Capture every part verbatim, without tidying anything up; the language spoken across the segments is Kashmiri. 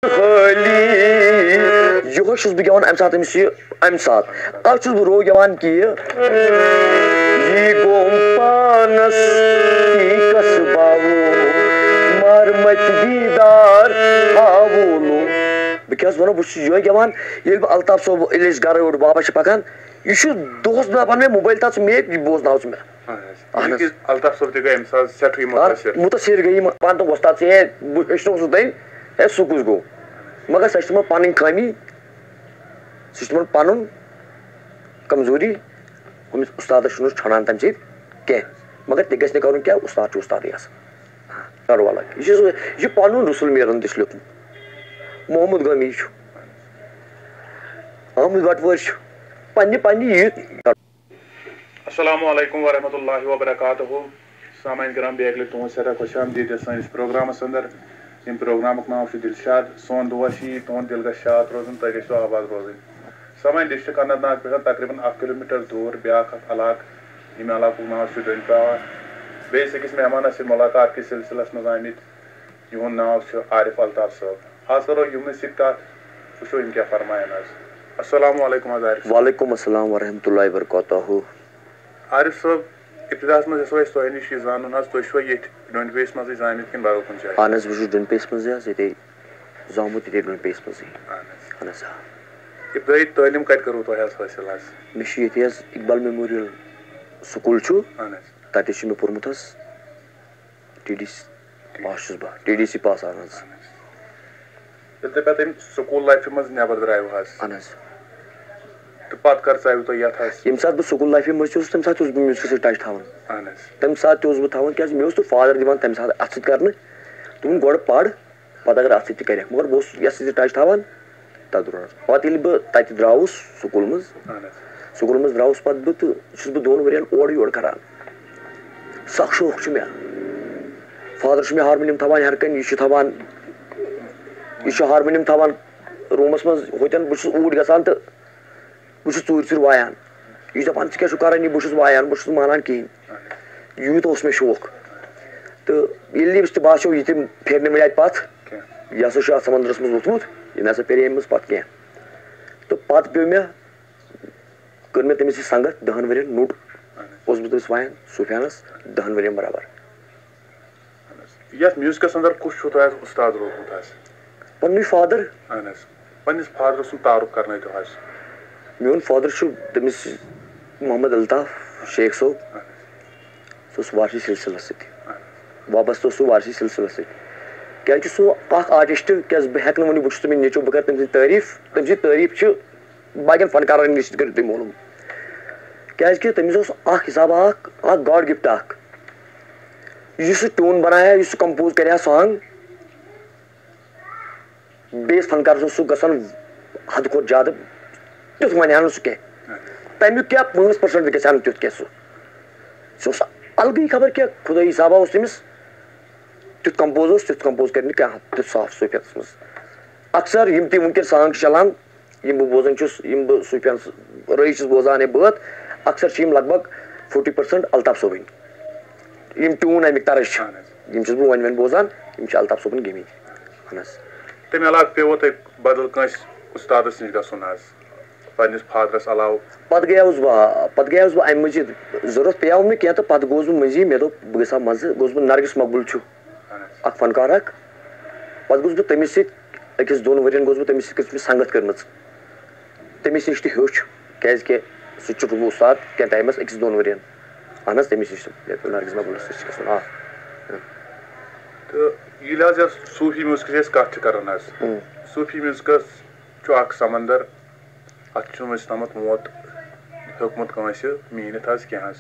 خٲلی۔ یِہوٚے چھُس بہٕ گٮ۪وان اَمہِ ساتہٕ أمِس یہِ، اَمہِ ساتہٕ۔ اَتھ چھُس بہٕ رو گٮ۪وان کہِ یہِ گوٚو پانَس تیٖکَس باوُل، مارمَتہِ دیٖدار ہاوُل۔ بہٕ کیٛاہ حظ وَنو، بہٕ چھُس یِہوٚے گٮ۪وان، ییٚلہِ بہٕ الطاف صٲب، ییٚلہِ أسۍ گَرٕ اورٕ واپَس چھِ پَکان، یہِ چھُ دۄہَس دَپان مےٚ، موبایِل تھاو ژٕ مےٚ، یہِ بوزناو ژٕ مےٚ۔ اہن حظ۔ اہن حظ۔ یہِ کہِ الطاف صٲب تہِ گٔے اَمہِ ساتہٕ سٮ۪ٹھٕے مُتٲثِر۔ مُتٲثِر گٔے یِم، پانہٕ تِم وۄستاد ژےٚ، ہے، بہٕ ہیٚچھنووُس نہٕ تٔمۍ، ہے، سُہ کُس گوٚو؟ مگر سۄ چھِ تِمَن پَنٕنۍ خٲمی، سُہ چھُ تِمَن پَنُن کمزوری، ہُمِس اُستادَس چھُنہٕ أسۍ ژھانڈان تَمہِ سۭتۍ کینٛہہ۔ مگر تہِ گژھِ نہٕ کَرُن کینٛہہ، اُستاد چھُ اُستادٕے آسان۔ کَرو الگ۔ یہِ چھُ، یہِ چھُ پَنُن رسول میٖرَن تہِ چھُ لیوٚکھمُت۔ محمد گٲمی چھُ، احمد بَٹوٲرۍ چھُ، پنٛنہِ پنٛنہِ یہِ۔ السلام علیکم ورحمۃ اللہ وبرکاتہ۔ سامعین کرام، بیٚیہِ اَکہِ لَٹہِ تُہُنٛد سٮ۪ٹھاہ خۄش آمدید یَتھ سٲنِس پروگرامَس اندر۔ ییٚمہِ پروگرامُک ناو چھُ دِلشاد۔ سون دُعا چھُ یی، تُہُنٛد دِل گژھِ شاد روزُن، تُہۍ گژھِو آباد روزٕنۍ۔ سامعین، ڈسٹرکٹ اننت ناگ پٮ۪ٹھ تقریباً اَکھ کِلوٗ میٖٹر دوٗر بیٛاکھ اَکھ علاقہٕ، ییٚمہِ علاقُک ناو چھُ ڈوٗنۍ پٮ۪وان۔ بیٚیِس أکِس مہمانَس سۭتۍ مُلاقات کِس سلسلس منٛز آمٕتۍ، یِہُنٛد ناو چھُ عارف الطاف صٲب۔ آز کرو یِمنٕے سۭتۍ کتھ، وٕچھو یِم کیٛاہ فرماین آز۔ السلام علیکم حض عارف صٲب۔ وعلیکم السلام ورحمۃ اللہ وبرکاتہ۔ عارف صٲب، ابتداہس منٛز یژھو أسۍ تۄہہِ نِش یہِ زانُن حظ، تُہۍ چھِوا ییٚتھۍ ڈوٗنۍ پیس منٛزٕے زامٕتۍ کِنہٕ بدل کُنہِ جایہِ؟ اہن حظ، بہٕ چھُس ڈوٗنۍ پیس منٛزٕے حظ، ییٚتے زامُت، ییٚتے ڈوٗنۍ پیس منٛزٕے۔ اہن حظ۔ اہن حظ، آ۔ ابتدٲیی تعلیٖم کتہِ کٔروٕ تۄہہِ حظ حٲصِل حظ؟ مےٚ چھُ ییٚتہِ حظ اقبال میموریل سکوٗل چھُ، اہن حظ۔ تَتہِ چھُ مےٚ پوٚرمُت حظ۔ ٹی ڈی سی پاس چھُس بہٕ، ٹی ڈی سی پاس، اہن حظ۔ ییٚلہِ تُہۍ پَتہٕ اَمہِ سکوٗل لایفہِ منٛز نٮ۪بر درٛایِو حظ، اہن حظ۔ تہٕ پَتہٕ کر ژاوِو تُہۍ یَتھ حظ؟ ییٚمہِ ساتہٕ بہٕ سکوٗل لایفہِ منٛز تہِ اوسُس، تَمہِ ساتہٕ تہِ اوسُس بہٕ میوٗزکَس سۭتۍ ٹچ تھاوان۔ اہن حظ۔ تَمہِ ساتہٕ تہِ اوسُس بہٕ تھاوان، کیٛازِ مےٚ اوس نہٕ فادر دِوان تَمہِ ساتہٕ اَتھٕ سۭتۍ کرنہٕ۔ دوٚپُن، "گۄڈٕ پَر، پَتہٕ اگر اَتھٕ سۭتۍ تہِ کَرٮ۪کھ"، مگر بہٕ اوسُس یَتھ سۭتۍ ٹچ تھاوان۔ تَتھ دوران۔ پَتہٕ ییٚلہِ بہٕ تَتہِ درٛاوُس سکوٗل منٛز، اہن حظ۔ سکوٗل منٛز درٛاوُس پَتہٕ بہٕ تہٕ چھُس بہٕ دۄن ؤرِین اورٕ یورٕ کران۔ سَخ شوق چھُ مےٚ۔ فادر چھُ مےٚ ہارمونیم تھاوان ہیٚرِ کَنہِ، یہِ چھُ تھاوان، یہِ چھُ ہارمونیم تھاوان روٗمَس منٛز ہوٚتٮ۪ن، بہٕ چھُس اوٗرۍ گژھان تہٕ بہٕ چھُس ژوٗرِ ژوٗرِ وایان۔ یہِ چھُ دَپان، "ژٕ کیٛاہ چھُکھ کران یہِ؟" بہٕ چھُس وایان، بہٕ چھُس نہٕ مانان کِہیٖنۍ۔ یوٗت اوس مےٚ شوق۔ تہٕ ییٚلہِ أمِس تہِ باسیو، یہِ تہِ پھیرِ نہٕ وۄنۍ اَتہِ پَتھ، کینٛہہ۔ یہِ ہسا چھُ اَتھ سمندرَس منٛز ووٚتھمُت، یہِ نہ سا پھیرِ أمۍ منٛز پَتھ کینٛہہ۔ تہٕ پَتہٕ پیوٚو مےٚ، کٔر مےٚ تٔمِس سۭتۍ سنگت دَہَن ؤرِین نوٚٹ۔ اہن حظ۔ اوسُس بہٕ تٔمِس وایان صوٗفیانَس دَہَن ؤرِین برابر۔ اہن حظ۔ یَتھ میوٗزکَس اندر کُس چھُو تۄہہِ اَز اُستاد روٗدمُت حظ؟ پَننُے فادر۔ اہن حظ۔ پننِس فادرٕ سُنٛد تعارُف کرنٲوتو حظ۔ میون فادر چھُ تٔمِس محمد الطاف شیخ صٲب۔ اہن حظ۔ سُہ اوس وارثی سلسلس سۭتۍ۔ اہن حظ۔ وابستہٕ اوس سُہ وارثی سلسلس سۭتۍ۔ کیازِ کہِ سُہ اکھ آرٹسٹ، کیازِ بہٕ ہیٚکہٕ نہٕ ؤنِتھ، بہٕ چھُس تٔمِس نیٚچو، بہٕ کرٕ تٔمۍ سٕنٛز تعریٖف، تٔمۍ سٕنٛز تعریٖف چھِ باقین فنکارن نِش تہِ کٔرِو تُہۍ معلوم۔ کیازِ کہِ تٔمِس اوس اکھ حساب اکھ، اکھ گاڈ گفٹ اکھ۔ یُس سُہ ٹیوٗن بنایہِ ہا، یُس سُہ کمپوز کرِ ہا سانگ، بیٚیِس فنکارس اوس سُہ گژھان حدٕ کھۄتہٕ زیادٕ، تیُتھ ونہِ ہا نہٕ سُہ کینٛہہ۔ تمیُک کیٛاہ پانٛژھ پٔرسنٹ تہِ گژھِ ہا نہٕ تیُتھ کینٛہہ سُہ۔ سُہ اوس الگٕے خبر کیٛاہ، خدٲیی صٲبا اوس تٔمِس۔ تیُتھ کمپوز اوس، تیُتھ کمپوز کرِ نہٕ کانٛہہ، تیُتھ صاف صوفیتس منٛز۔ اکثر یِم تہِ وٕنکیٚن سانگ چھِ چلان، یِم بہٕ بوزان چھُس، یِم بہٕ صوفیان س-، رٲیی چھُس بوزان ہے بٲتھ، اکثر چھِ یِم لگ بگ فورٹی پٔرسنٹ الطاف صٲبٕنۍ۔ یِم ٹیوٗن اَمِکۍ طرز چھِ، اہن حظ۔ یِم چھُس بہٕ وۄنۍ وۄنۍ بوزان، یِم چھِ الطاف صٲبٕنۍ گٔمٕتۍ۔ اہن حظ۔ تَمہِ علاوٕ پیوٚوٕ تۄہہِ بدل کٲنٛسہِ اُستادَس نِش گژھُن حظ، پنٛنِس فادرَس علاوٕ؟ پَتہٕ گٔیاوُس بہٕ، پَتہٕ گٔیاوُس بہٕ اَمہِ مٔزیٖد، ضوٚرَتھ پیٚیاو نہٕ کینٛہہ، تہٕ پَتہٕ گوٚوُس بہٕ مٔنٛزی، مےٚ دوٚپ بہٕ گژھٕ ہا منٛزٕ، گوٚوُس بہٕ نرگس مقبول چھُ، اہن حظ۔ اَکھ فنکار اَکھ، پَتہٕ گوٚوُس بہٕ تٔمِس سۭتۍ أکِس دۄن ؤرِین گوٚوُس بہٕ تٔمِس سۭتۍ، کٔر مےٚ سنگت کٔرمٕژ۔ تٔمِس نِش تہِ ہیوٚچھ، کیٛازِکہِ سُہ تہِ چھُ روٗدمُت اُستاد کینٛہہ ٹایمَس أکِس دۄن ؤرِین۔ اہن حظ، تٔمِس نِش چھُ، یَتھ نرگس مقبولَس نِش چھِ گژھُن، آ۔ تہٕ ییٚلہِ حظ یَتھ صوٗفی میوٗزکٕچ أسۍ کَتھ چھِ کَران حظ، اۭں۔ صوٗفی میوٗزکَس چھُ اَکھ سمندر، اَتھ چھُنہٕ وٕنیُک تامَتھ موت ہیوٚکمُت کٲنٛسہِ میٖنِتھ حظ کینٛہہ حظ۔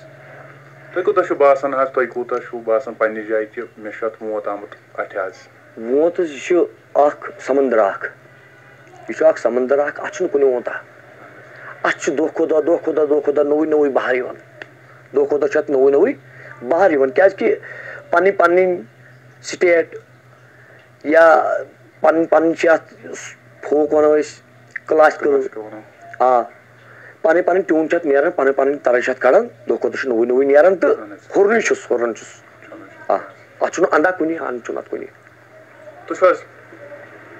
تۄہہِ کوٗتاہ چھُ باسان حظ، تۄہہِ کوٗتاہ چھُو باسان پنٛنہِ جایہِ کہِ مےٚ چھُ اَتھ موت آمُت اَتھِ حظ؟ موت حظ، یہِ چھُ اَکھ سمندر اَکھ۔ یہِ چھُ اکھ سمندر اکھ، اتھ چھُنہٕ کُنہِ ووٚنتہ۔ اتھ چھُ دۄہ کھۄتہٕ دۄہ، دۄہ کھۄتہٕ دۄہ، دۄہ کھۄتہٕ دۄہ نوٚوُے نوٚوُے بہار یِوان۔ دۄہ کھۄتہٕ دۄہ چھُ اتھ نوٚوُے نوٚوُے بہار یِوان، کیازِ کہِ پنٕنۍ پنٕنۍ state یا پنٕنۍ پنٕنۍ چھِ اتھ folk ونو أسۍ، classical۔ Classical ونو۔ آ، پنٕنۍ پنٕنۍ tune چھِ اتھ نیران، پنٕنۍ پنٕنۍ طرز چھِ اتھ کڑان، دۄہ کھۄتہٕ دۄہ چھُ نوٚوُے نوٚوُے نیران تہٕ اہن حظ۔ ہُرنٕے چھُس، ہُران چھُس۔ اہن حظ۔ آ، اتھ چھُنہٕ اندا کُنی، انٛد چھُنہٕ اتھ کُنی۔ تُہۍ چھِو حظ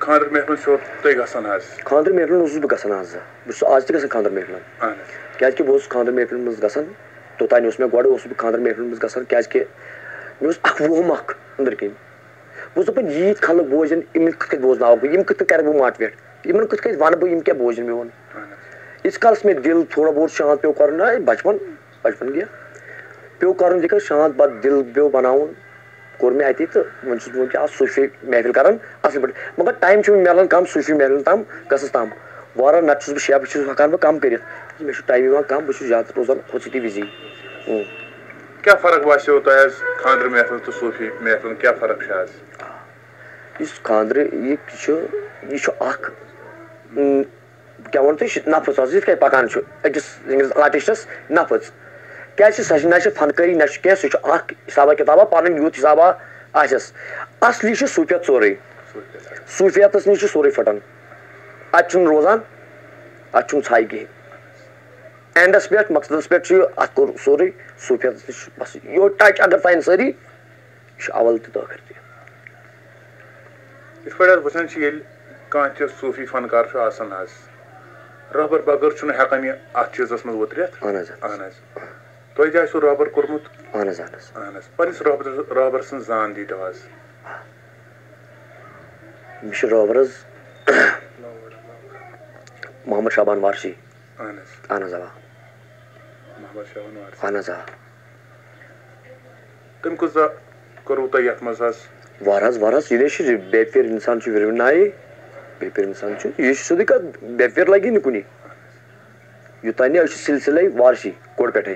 خانٛدر محفلن چھُو تُہۍ گژھان حظ؟ خانٛدر محفلن اوسُس بہٕ گژھان آز۔ بہٕ چھُس آز تہِ گژھان خانٛدر محفلن۔ اہن حظ۔ کیٛازِکہِ بہٕ اوسُس خانٛدر محفلن منٛز گژھان۔ توٚتانۍ اوس مےٚ، گۄڈٕ اوسُس بہٕ خانٛدر محفلن منٛز گژھان، کیٛازِکہِ مےٚ اوس اکھ وُہُم اکھ أنٛدرٕ کِنۍ۔ بہٕ اوسُس دَپان، ییٖتۍ خلق بوزن، یِم کِتھ کٔنۍ بوزناوَکھ بہٕ، یِم کِتھ کٔنۍ کَرٕ بہٕ motivate، یِمن کِتھ کٔنۍ وَنہٕ بہٕ، یِم کیٛاہ بوزن میون۔ اہن حظ۔ ییٖتِس کالَس مےٚ دِل تھوڑا بہت شانت پیوٚو کَرُن، نہ، بچپن، بچپن گیا، پیوٚو کَرُن، یہِ کَرٕ شانت، پَتہٕ دِل پیوٚو بَناوُن۔ کوٚر مےٚ اَتی تہٕ وۄنۍ چھُس بہٕ وٕنکیٚس اَتھ صوٗفی محفِل کَران اَصٕل پٲٹھۍ۔ مگر time چھُ مےٚ مِلان کَم صوٗفی محفِلَن تام گژھنَس تام۔ واریاہ نَتہٕ چھُس بہٕ شیف، یہِ چھُس ہٮ۪کان بہٕ کَم کٔرِتھ۔ مےٚ چھُ time یِوان کَم، بہٕ چھُس زیادٕ روزان ہُتھ سۭتی busy۔ اۭں۔ کیٛاہ فرق باسیو تۄہہِ آز خانٛدرٕ محفِل تہٕ صوٗفی محفِلَن، کیٛاہ فرق چھِ آز؟ یُس خانٛدرٕ یہِ چھُ، یہِ چھُ اَکھ، اۭں، کیٛاہ وَنو تۄہہِ، یہِ چھُ نفس آسان، یِتھ کٔنۍ پَکان چھُ أکِس ییٚمِس artistس نفس۔ کیٛازِ چھِ سۄ چھِ، نہ چھِ فنکٲری، نہ چھِ کینٛہہ، سُہ چھُ اَکھ حسابہ کِتابہ پَنُن یُتھ حسابہ آسٮ۪س۔ اَصلی چھُ صوٗفیت سورُے۔ صوٗفیتَس نِش چھُ سورُے پھٕٹان۔ اَتہِ چھُنہٕ روزان، اَتہِ چھُنہٕ ژھاے کِہیٖنۍ۔ Endس پٮ۪ٹھ، مقصدس پٮ۪ٹھ چھُ یہِ، اَتھ کوٚر سورُے صوٗفیتَس نِش بس۔ یوٚت touch اگر تھاوَن سٲری، یہِ چھُ اول تہٕ ٲخٕر تہِ۔ یِتھ پٲٹھۍ حظ وٕچھان چھِ، ییٚلہِ کانٛہہ تہِ صوٗفی فنکار چھُ آسان حظ، رہبر بغٲر چھُنہٕ ہٮ۪کان یہِ اَتھ چیٖزَس منٛز وُترِتھ۔ اہن حظ، اہن حظ۔ اہن حظ۔ تۄہہِ تہِ آسِوٕ رہبر کوٚرمُت۔ اہن حظ، اہن حظ۔ اہن حظ۔ پنٛنِس رہبر، رہبر سٕنٛز زان دیٖتو حظ۔ مےٚ چھُ رہبر حظ محمد شابان وارثی۔ اہن حظ۔ اہن حظ، اوا۔ محمد شابان وارثی۔ اہن حظ، آ۔ تٔمۍ کۭژاہ کٔروٕ تۄہہِ یَتھ منٛز حظ؟ وار حظ، وار حظ، یہِ چھُ بے پھر اِنسان چھُ وِرونایے، بے پھر اِنسان چھُ، یہِ چھُ سیوٚدُے کَتھ، بے پھر لَگی نہٕ کُنی۔ یوٚتام نہٕ أسۍ چھِ سلسلے وارثی گۄڈٕ پٮ۪ٹھَے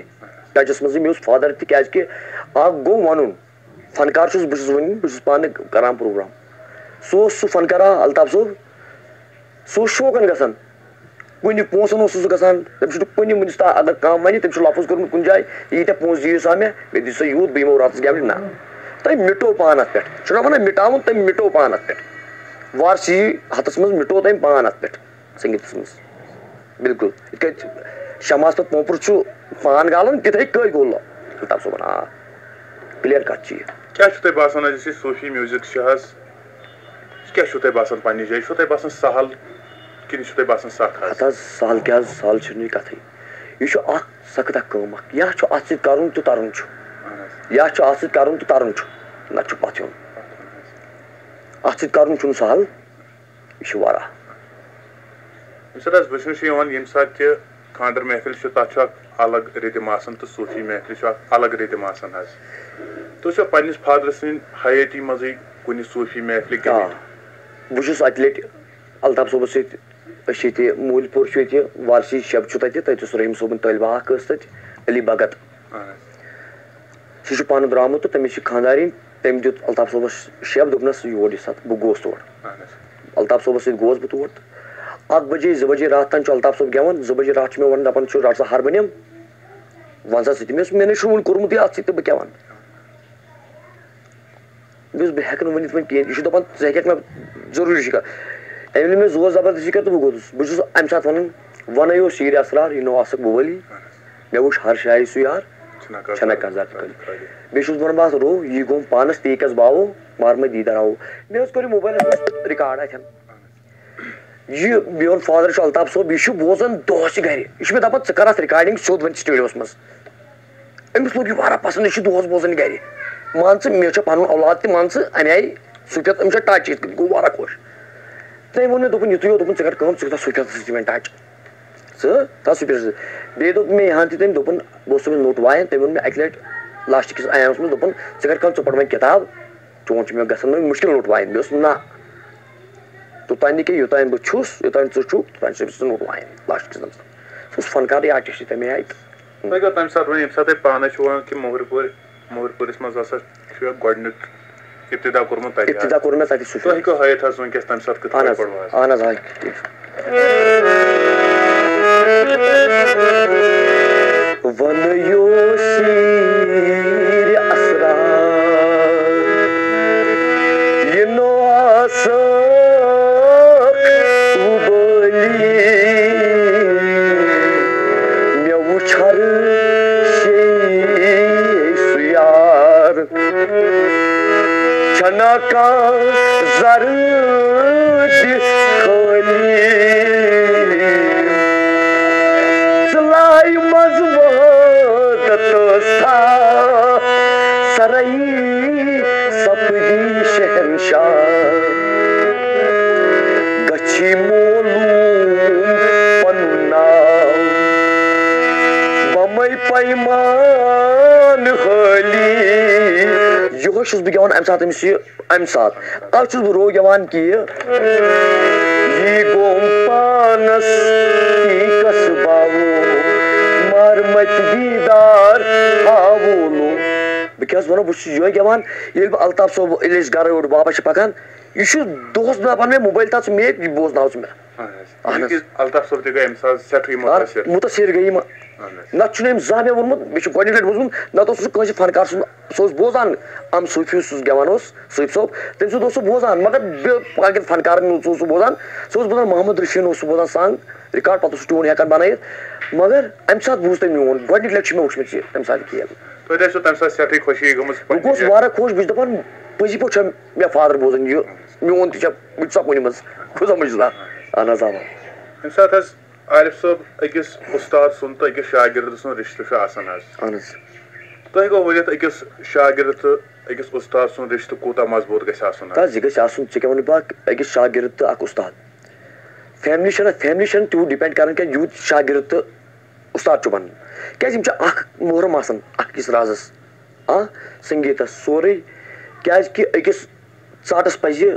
touchس منٛزٕے۔ مےٚ اوس father تہِ، کیٛازِکہِ اَکھ گوٚو وَنُن، فنکار چھُس بہٕ، چھُس وٕنہِ، بہٕ چھُس پانہٕ کَران program۔ سُہ اوس سُہ فنکارا الطاف صٲب، سُہ اوس شوقن گژھان۔ کُنہِ پونٛسن اوس سُہ گژھان، تٔمِس چھُنہٕ کُنہِ وٕنِس تام اگر کانٛہہ وَنہِ، تٔمِس چھُ لفظ کوٚرمُت کُنہِ جایہِ، ییٖتیٛاہ پونٛسہٕ دِیِو سا مےٚ، مےٚ دِیِو سا یوٗت، بہٕ یِمو راتس گٮ۪ونہِ۔ نہ، تٔمۍ مِٹو پان اَتھ پٮ۪ٹھ۔ چھُنہ وَنان مِٹاوُن، تٔمۍ مِٹو پان اَتھ پٮ۪ٹھ۔ وارثی ہَتس منٛز مِٹو تٔمۍ پان اَتھ پٮ۪ٹھ۔ سنگیتس منٛز۔ بالکل۔ یِتھ کٔنۍ شمعس پٮ۪ٹھ پوپُر چھُ پان گالان، تِتھَے کٔنۍ گوٚو الطاف صٲبن۔ آ، clear کَتھ چھِ یہِ۔ کیٛاہ چھُو تۄہہِ باسان، یُس یہِ صوٗفی music چھُ حظ، یہِ کیٛاہ چھُو تۄہہِ باسان پنٛنہِ جایہِ؟ چھُو تۄہہِ باسان سہل کِنہٕ یہِ چھُو تۄہہِ باسان سخ حظ؟ ہَتہٕ حظ، سہل کیٛاہ حظ، سہل چھُنہٕ یہِ کَتھٕے۔ یہِ چھُ اَکھ سخت اَکھ کٲم اَکھ۔ یا چھُ اَتھ سۭتۍ کَرُن تہٕ تَرُن چھُ۔ اہن حظ۔ یا چھُ اَتھ سۭتۍ کَرُن تہٕ تَرُن چھُ، نَتہٕ چھُ پَتھ یُن۔ اَتھ سۭتۍ کَرُن چھُنہٕ سہل۔ یہِ چھُ واریاہ۔ ییٚمہِ ساتہٕ حظ وٕچھنہٕ چھُ یِوان، ییٚمہِ ساتہٕ تہِ خانٛدر محفِل چھُ، تَتھ چھُ اَکھ الگ rhythm آسان تہٕ صوٗفی محفِل چھُ اَکھ الگ rhythm آسان حظ۔ تُہۍ چھِوا پنٛنِس father سٕنٛدِ حیٲتی منٛزٕے کُنہِ صوٗفی محفِلہِ آ، گٔمٕتۍ؟ بہٕ چھُس اَکہِ لَٹہِ الطاف صٲبَس سۭتۍ، أسۍ چھِ ییٚتہِ موٗلۍ پوٗر چھُ ییٚتہِ، وارثی شب چھُ تَتہِ، تَتہِ اوس رحیٖم صٲبُن طٲلبہٕ اَکھ ٲس تَتہِ، علی بھگت۔ اہن حظ۔ سُہ چھُ پانہٕ درٛامُت تہٕ تٔمِس چھِ خانٛدارِنۍ۔ تٔمۍ دیُت الطاف صٲبَس شیپ، دوٚپنَس، "یور یہِ سا، بہٕ گوس تور۔" اہن حظ۔ الطاف صٲبَس سۭتۍ گوس بہٕ تور تہٕ اَکھ بجے، زٕ بجے راتھ تام چھُ الطاف صٲب گٮ۪وان۔ زٕ بجے راتھ چھُ مےٚ وَنان، دَپان چھُ، "رَٹ سا ہارمونِیَم، وَن سا ژٕ تہِ۔" مےٚ اوس، مےٚ نے چھُنہٕ وُنہِ کوٚرمُتٕے اَتھ سۭتۍ تہٕ بہٕ کیٛاہ وَنہٕ؟ مےٚ اوس، بہٕ ہٮ۪کہٕ نہٕ ؤنِتھ وۄنۍ کِہیٖنۍ۔ یہِ چھُ دَپان، "ژٕ ہیٚکَکھ مےٚ ضروٗری شِکار۔" أمۍ ییٚلہِ مےٚ زور زبردستی کٔر تہٕ بہٕ گوٚوُس۔ بہٕ چھُس اَمہِ ساتہٕ وَنان، وَنَے اوس شیٖرِ اَسرار، یہِ نوٚو آسَکھ بہٕ ؤلی۔ مےٚ وٕچھ ہر شایہِ سُہ یار، چھَنہ کانٛہہ چھَنہ کانٛہہ زَر تہِ زَر کٔرِتھ۔ کٔرِتھ۔ بیٚیہِ چھُس بہٕ وَنان، بَس رو، یہِ گوٚو پانَس تی کَس باوو، مار مےٚ دیٖدار آوو۔ مےٚ حظ کوٚر یہِ موبایلَس منٛز record اَتھٮ۪ن۔ یہِ میون father چھُ الطاف صٲب، یہِ چھُ بوزان دۄہَس چھِ گَرِ۔ یہِ چھُ مےٚ دَپان، "ژٕ کَر اَتھ recording سیوٚد وۄنۍ studioَس منٛز۔" أمِس لوٚگ یہِ واریاہ پَسنٛد، یہِ چھُ دۄہَس بوزان گَرِ۔ مان ژٕ، مےٚ چھُ پَنُن اولاد تہِ، مان ژٕ، اَمہِ آیہِ صوٗفیت، أمِس چھےٚ touch یِتھ کٔنۍ، گوٚو واریاہ خۄش۔ تٔمۍ ووٚن مےٚ، دوٚپُن، "یِتُے یوت"، دوٚپُن، "ژٕ کَر کٲم، ژٕ گژھ صوٗفیتَس سۭتۍ وۄنۍ touch۔ ژٕ تھاو صوٗفیتَس سۭتۍ۔" بیٚیہِ دوٚپ مےٚ یِہَن تہِ تٔمۍ، دوٚپُن، بہٕ اوسُس تٔمِس نوٚٹ وایان، تٔمۍ ووٚن مےٚ اَکہِ لَٹہِ lastکِس ایامَس منٛز، دوٚپُن، "ژٕ کَر کٲم، ژٕ پَر وۄنۍ کِتاب، چون چھُ مےٚ گژھان وۄنۍ مُشکِل نوٚٹ وایُن۔" مےٚ اوس، نہ، توٚتام نہٕ کینٛہہ، یوٚتام بہٕ چھُس، یوٚتام ژٕ چھُکھ، توٚتام چھُس بہٕ ژٕ نوٚٹ وایان، lastکِس نمبرَس۔ سُہ اوس فنکارٕے artist تَمے آیہِ تہٕ۔ تۄہہِ کیٛاہ تَمہِ ساتہٕ وۄنۍ، ییٚمہِ ساتہٕ تۄہہِ پانَے چھُو وَنان کہِ مۄہرِ پورِ، مۄہرِ پورِس منٛز ہسا چھُ گۄڈٕنیُک ابتدا کوٚرمُت تَتہِ حظ۔ ابتدا کوٚر مےٚ تَتہِ سُہ تُہۍ ہیٚکِو ہٲیِتھ حظ وٕنکیٚس تَمہِ ساتہٕ کِتھ اہن پٲٹھۍ حظ، پوٚروٕ حظ؟ اہن حظ، آ۔ وَنہٕ یوٗ شیٖرِ اَسرار، یہِ نوسہٕ وُبٲلی، مےٚ وُچھ ہر شے سُہ یار۔ چھَنہ کانٛہہ زَرٕ مولوٗم پنُن ناو، بمے پیمان حٲلی۔ یِہوٚے چھُس بہٕ گٮ۪وان اَمہِ ساتہٕ أمِس یہِ، اَمہِ ساتہٕ۔ اَتھ چھُس بہٕ رو گٮ۪وان کہِ یہِ گوٚم پانس تی کس باوو، مارمتۍ دیٖدار ہاوو نہٕ۔ بہٕ کیٛاہ حظ وَنو، بہٕ چھُس یِہوٚے گٮ۪وان۔ ییٚلہِ بہٕ الطاف صٲب، ییٚلہِ أسۍ گرٕ یورٕ واپس چھِ پکان، یہِ چھُ دۄہس دپان مےٚ موبایل تھاو ژٕ مےٚ، یہِ بوزناو ژٕ مےٚ۔ اہن حظ۔ اہن حظ۔ ییٚمہِ کِنۍ الطاف صٲب تہِ گٔے اَمہِ ساتہٕ سٮ۪ٹھٕے آ، مُتٲثِر۔ مُتٲثِر گٔے یِم۔ اہن حظ۔ نتہٕ چھُنہٕ أمۍ زانٛہہ مےٚ ووٚنمُت، مےٚ چھُ گۄڈٕنِچ لٹہِ بوٗزمُت، نتہٕ اوس نہٕ سُہ کٲنٛسہِ فنکار سُنٛد، سُہ اوس بوزان، اَمہِ صوٗفی یُس سُہ گٮ۪وان اوس، صوٗفی صٲب، تٔمۍ سُنٛد اوس سُہ بوزان، مگر بیٚیہِ باقین فنکارن ہُنٛد اوس سُہ بوزان، سُہ اوس بوزان محمد رفیٖعن اوس سُہ بوزان سانٛگ ریکارڈ، پتہٕ اوس سُہ ٹیوٗن ہٮ۪کان بنٲیِتھ، مگر اَمہِ ساتہٕ بوٗز تٔمۍ میون، گۄڈٕنِچ لٹہِ چھِ مےٚ وٕچھمٕژ یہِ تَمہِ ساتہٕ یہِ کھیل۔ تۄہہِ تہِ ٲسوٕ تَمہِ ساتہٕ سٮ۪ٹھٕے خوشی گٔمٕژ بہٕ پننہِ گوس جایہِ۔ واریاہ خۄش، بہٕ چھُس دَپان، پٔزی پٲٹھۍ چھا مےٚ فادر بوزان یہِ میون تہِ چھا، بہٕ تہِ چھُسا کُنہِ منٛز، کھُسا مُجزا۔ اہن حظ، اوا۔ ییٚمہِ ساتہٕ حظ عارف صٲب أکِس اُستاد سُنٛد تہٕ أکِس شاگرد سُنٛد رِشتہٕ چھُ آسان حظ۔ اہن حظ۔ تُہۍ ہیٚکوا ؤنِتھ أکِس شاگرد تہٕ أکِس اُستاد سُنٛد رِشتہٕ کوٗتاہ مضبوٗط گژھِ آسُن حظ؟ تَس یہِ گژھِ آسُن، ژےٚ کیٛاہ وَنہٕ بہٕ اَکھ، أکِس شاگرد تہٕ اَکھ اُستاد۔ فیملی چھَنہٕ، فیملی چھَنہٕ تیوٗت ڈِپٮ۪نٛڈ کَران کینٛہہ یوٗت شاگرد تہٕ اُستاد چھُ بَنان۔ کیٛازِ یِم چھِ اَکھ محرم آسان اَکھ أکِس رازَس، آ، سنگیٖتَس سورُے۔ کیٛازِکہِ أکِس ژاٹَس پَزِ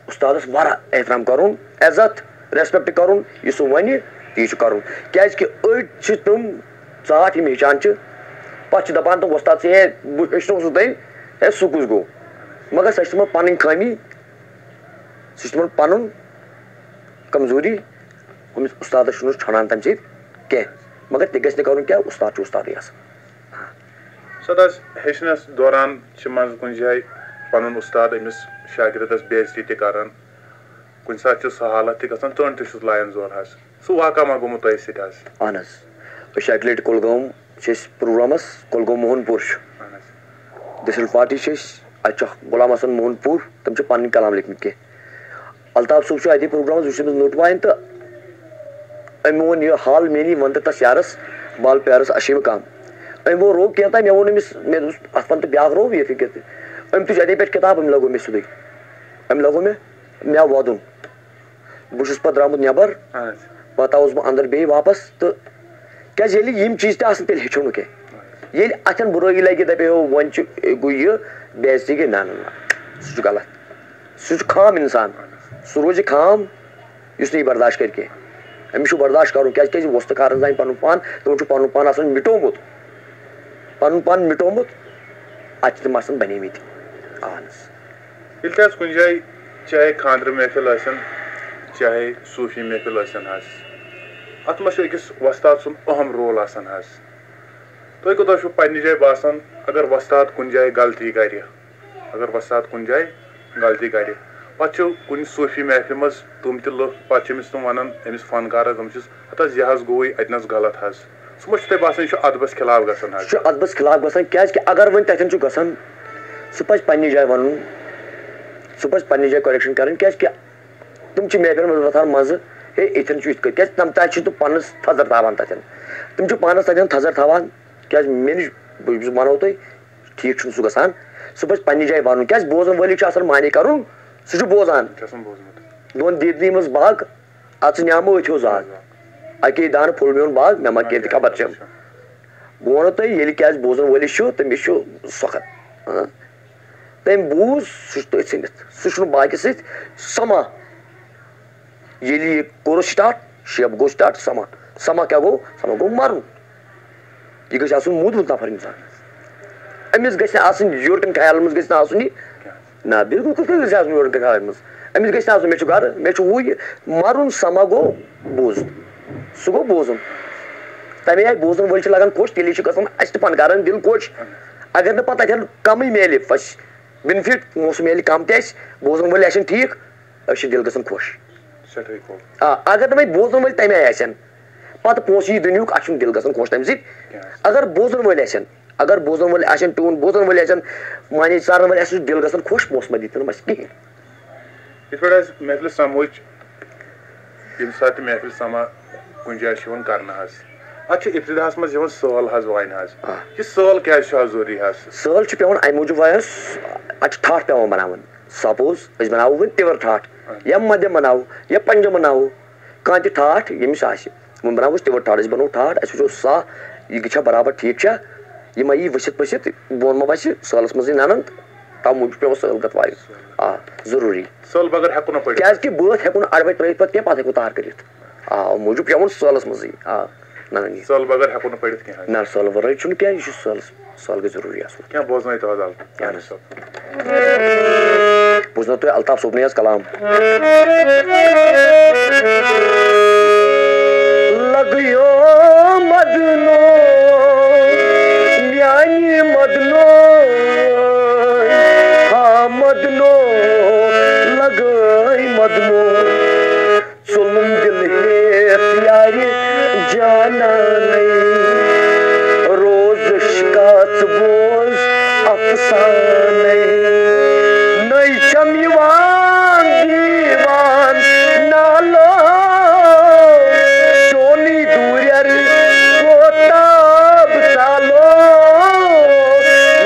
اُستادَس واریاہ احترام کَرُن، عزت، ریسپیکٹ کَرُن، یہِ سُہ وَنہِ، تی چھُ کَرُن۔ کیٛازِکہِ أڑۍ چھِ تِم ژاٹھ یِم ہیٚچھان چھِ، پَتہٕ چھِ دَپان تِم وۄستاد ژےٚ، ہے، بہٕ ہیٚچھنوسُس تۄہہِ، ہے، سُہ کُس گوٚو؟ مگر سۄ چھِ تِمَن پَنٕنۍ خٲمی، سُہ چھُ تِمَن پَنُن کمزوری، ہُمِس اُستادَس چھُنہٕ ژھۄنان تَمہِ سۭتۍ کینٛہہ۔ مگر تہِ گژھِ نہٕ کَرُن کینٛہہ، اُستاد چھُ اُستادٕے آسان۔ سَر، حظ ہیٚچھنَس دوران چھِ منٛزٕ کُنہِ جایہِ پَنُن اُستاد أمِس شاگرٛدَس بے عزتی تہِ کَران۔ کُنہِ ساتہٕ چھُ سُہ حالت تہِ گژھان، ژٔنٛڈ تہِ چھُس لایان زورٕ حظ۔ سُہ واقعہ ما گوٚمُت تۄہہِ سۭتۍ حظ؟ اہن حظ۔ أسۍ چھِ اَکہِ لَٹہِ کۄلگوم، چھِ أسۍ پروگرامَس، کۄلگوم موہن پوٗر چھُ۔ اہن حظ۔ دٔسِل پارٹی چھِ أسۍ، اَتہِ چھُ غلام حسن موہن پوٗر، تِم چھِ پَنٕنۍ کلام لیکھمٕتۍ کینٛہہ۔ الطاف صٲب چھُ اَتی پروگرامَس، یُس أمِس نوٚٹ وایَن تہٕ أمۍ ووٚن یہِ حال میٛٲنی، وَن تہٕ تَس یارَس، بال پیارَس اَشے مقام۔ أمۍ ووٚن رو کینٛہہ تام، مےٚ ووٚن أمِس، مےٚ دوٚپُس، اَتھ وَن تہٕ بیٛاکھ رو یِتھٕے کٔنۍ۔ أمۍ تُج اَتے پٮ۪ٹھ کِتاب، أمۍ لَگو مےٚ سیوٚدُے۔ أمۍ لَگو مےٚ، مےٚ وَدُن۔ بہٕ چھُس پَتہٕ درٛامُت نٮ۪بَر، اہن حظ۔ پَتہٕ آوُس بہٕ اَندَر بیٚیہِ واپَس تہٕ کیٛازِ ییٚلہِ یِم چیٖز تہِ آسَن، تیٚلہِ ہیٚچھو نہٕ کینٛہہ۔ ییٚلہِ اَتھٮ۪ن بُرٲیی لَگہِ، دَپہِ ہو، وۄنۍ چھُ، گوٚو یہِ، بے عزتی گٔے، نہ، نہ، نہ، سُہ چھُ غلط۔ سُہ چھُ خام اِنسان، سُہ روزِ خام، یُس نہٕ یہِ برداشت کَرِ کینٛہہ۔ أمِس چھُ برداشت کَرُن، کیٛازِ، کیٛازِ وۄستہٕ کھارَن زانہِ پَنُن پان، تِمَن چھُ پَنُن پان آسان مِٹومُت، پَنُن پان مِٹومُت، اَتہِ چھِ تِم آسان بَنیمٕتۍ۔ اَہَن حظ۔ ییٚلہِ تہِ حظ کُنہِ جایہِ، چاہے خانٛدرٕ محفِل ٲسِن، چاہے صوٗفی محفِل ٲسِن حظ، اَتھ منٛز چھُ أکِس وۄستاد سُنٛد اَہَم رول آسان حظ۔ تۄہہِ کوٗتاہ چھُو پنٛنہِ جایہِ باسان، اگر وۄستاد کُنہِ جایہِ غلطی کَرِ، اگر وۄستاد کُنہِ جایہِ غلطی کَرِ، پَتہٕ چھُ کُنہِ صوٗفی محفِلہِ منٛز تِم تہِ لُکھ، پَتہٕ چھِ أمِس تِم وَنان، أمِس فنکارَس، دَپان چھِس، ہَتہٕ حظ، یہِ حظ گوٚوُے، اَتہِ نَس غلط حظ۔ سُہ ما چھُ تۄہہِ باسان، یہِ چھُ اَدبَس خلاف گژھان حظ؟ سُہ چھُ اَدبَس خلاف گژھان، کیٛازِکہِ اگر وۄنۍ تَتٮ۪ن چھُ گژھان، سُہ پَزِ پنٛنہِ جایہِ وَنُن، سُہ پَزِ پنٛنہِ جایہِ correction کَرٕنۍ، کیٛازِکہِ تِم چھِ محفِلَن منٛز وۄتھان منٛزٕ، ہے، یِتھٮ۪ن چھُ یِتھ کٔنۍ، کیٛازِ تِم تَتہِ چھِ تِم پانَس تھَزَر تھاوان تَتٮ۪ن۔ تِم چھِ پانَس تَتٮ۪ن تھَزَر تھاوان، کیٛازِ مےٚ نِش، بہٕ یُس وَنو تۄہہِ، ٹھیٖک چھُنہٕ سُہ گژھان۔ سُہ پَزِ پنٛنہِ جایہِ وَنُن، کیٛازِ بوزَن وٲلِس چھُ آسان معنی کَرُن، سُہ چھُ بوزان۔ چھُ آسان بوٗزمُت۔ دۄن دیٖدنٕے منٛز باغ، اَژٕ نیٛامہٕ أتھۍ اوس زاگ۔ اَکے دانہٕ پھوٚل میون باغ، مےٚ ما کیٛاہ تہِ خبر چھَم۔ بہٕ وَنو تۄہہِ، ییٚلہِ کیٛازِ بوزَن وٲلِس چھُ، تٔمِس چھُ سۄکھَت۔ ہاں؟ تٔمۍ بوٗز، سُہ چھُ تٔتھۍ ژھٕنِتھ۔ سُہ چھُنہٕ باقٕے سۭتۍ سَما۔ ییٚلہِ یہِ کوٚرُس start، شیپ گوٚو start، سَما۔ سَما کیٛاہ گوٚو؟ سَما گوٚو مَرُن۔ یہِ گژھِ آسُن موٗدمُت نفر اِنسان۔ أمِس گژھِ نہٕ آسٕنۍ یورٕکٮ۪ن خیالَن منٛز گژھِ نہٕ آسُن یہِ۔ نہ، بِلکُل کِتھ کٔنۍ گژھِ آسُن یورٕکٮ۪ن خیالَن منٛز؟ أمِس گژھِ نہٕ آسُن، مےٚ چھُ گَرٕ، مےٚ چھُ ہُہ یہِ۔ مَرُن سَما گوٚو بوزُن۔ سُہ گوٚو بوزُن۔ تَمے آیہِ بوزَن وٲلۍ چھِ لَگان خۄش، تیٚلی چھُ گژھان اَسہِ تہِ فنکارَن دِل خۄش۔ اگر نہٕ پَتہٕ تَتٮ۪ن کَمٕے میلہِ اَسہِ، benefit، پونٛسہٕ میلہِ کَم تہِ اَسہِ، بوزَن وٲلۍ آسن ٹھیٖک، أسۍ چھِ دِل گژھان خۄش۔ سٮ۪ٹھٕے گوٚو۔ آ، اگر نہٕ وۄنۍ بوزَن وٲلۍ تَمہِ آیہِ آسن، پَتہٕ پونٛسہٕ یی دُنیاہُک، اَسہِ چھُنہٕ دِل گژھان خۄش تَمہِ سۭتۍ۔ کیٛاہ؟ اگر بوزَن وٲلۍ آسن، اگر بوزَن وٲلۍ آسن، ٹیوٗن بوزَن وٲلۍ آسن، معنی ژارَن وٲلۍ آسن، سُہ چھُ دِل گژھان خۄش، پونٛسہٕ ما دِتِن اَسہِ کِہیٖنۍ۔ یِتھ پٲٹھۍ اَسہِ محفِلہِ سَموٕچ، ییٚمہِ ساتہٕ تہِ محفِل سَما کُنہِ جایہِ چھِ یِوان کَرنہٕ حظ، اَتھ چھِ ابتداہَس منٛز یِوان سٲل حظ واینہٕ حظ۔ آ۔ یہِ سٲل کیٛازِ چھُ حظ ضروٗری حظ؟ سٲل چھُ پٮ۪وان اَمہِ موٗجوٗب وایُن، اَتھ چھُ ٹھاٹھ پٮ۪وان بَناوُن۔ Suppose أسۍ بَناوو وۄنۍ تِوَر ٹھاٹھ، یا مدِ مناوو، یا پنجہِ مناوو، کانٛہہ تہِ ٹھاٹھ ییٚمِس آسہِ۔ وۄنۍ بناوو أسۍ تِمو ٹھاٹھ، أسۍ بناوو ٹھاٹھ، اَسہِ وٕچھو سۄ، یہِ چھا برابر ٹھیٖک چھا، یہِ ما یی ؤسِتھ پٔسِتھ، بۄن ما وَسہِ سٲلَس منٛزٕے نَنَن، تَوٕ موٗجوٗب پٮ۪وان سٲل کَتھ وایِنۍ۔ آ، ضروٗری۔ سٲل بغٲر ہٮ۪کو نہٕ پٔرِتھ۔ کیٛازِکہِ بٲتھ ہٮ۪کو نہٕ اَڑٕ وَتہِ ترٛٲیِتھ پَتہٕ کینٛہہ، پَتہٕ ہٮ۪کو تار کٔرِتھ۔ آ، اَمہِ موٗجوٗب پٮ۪وان سٲلَس منٛزٕے۔ آ، نہ، نہ، یہِ۔ سٲل بغٲر ہٮ۪کو نہٕ پٔرِتھ کینٛہہ حظ۔ نہ، سٲل وَرٲے چھُنہٕ کینٛہہ، یہِ چھُ سٲلَس، سٲل گٔژھ ضروٗری آسُن۔ کینٛہہ بوزنٲیِو تُہۍ حظ اَلہٕ۔ اہن حظ۔ بوٗزنو تُہۍ الطاف صٲبنٕے حظ کلام۔ لگیو مدنو، میانہِ مدنو، ہا مدنو، لگٲے مدنو۔ ژوٚلُم دِل ہیٚتھ یارِ جانانَے۔ روزٕچ کَتھ بوز اَفسانَے۔ نٔے چھَم یِوان دیٖوان نالو۔ چونُے دوٗرٮ۪ر کوتاب ژالو۔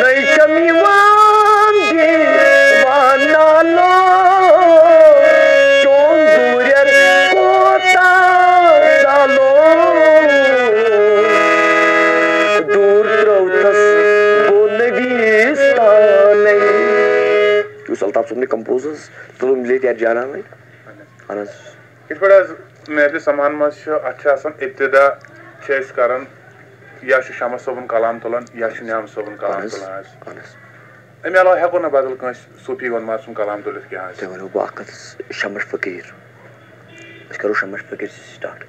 نٔے چھَم یِوان دیٖوان نالو۔ چون دوٗرٮ۪ر کوتاہ ژالو۔ دوٗر ترٛٲوتھَس بہٕ نویٖستانَے۔ یُس الطاف صٲبنٕے کمپوز حظ، تُلُم لیٚتۍ یَتھ جانانَے۔ اہن حظ۔ یِتھ پٲٹھۍ حظ محفلہِ سماہن منٛز چھِ، اَتھ چھِ آسان ابتدا چھِ أسۍ کران، یا چھُ شمس صٲبُن کلام تُلان، یا چھُ نعام صٲبُن کلام اہن حظ۔ تُلان حظ۔ اہن حظ۔ اَمہِ علاوٕ ہٮ۪کو نہٕ بدل کٲنٛسہِ صوٗفی وۄنمات سُنٛد کلام تُلِتھ کینٛہہ حظ۔ تۄہہِ وَنو بہٕ اَکھ کَتھ حظ، شمس فقیٖر۔ أسۍ کَرو شمس فقیٖر سۭتۍ start۔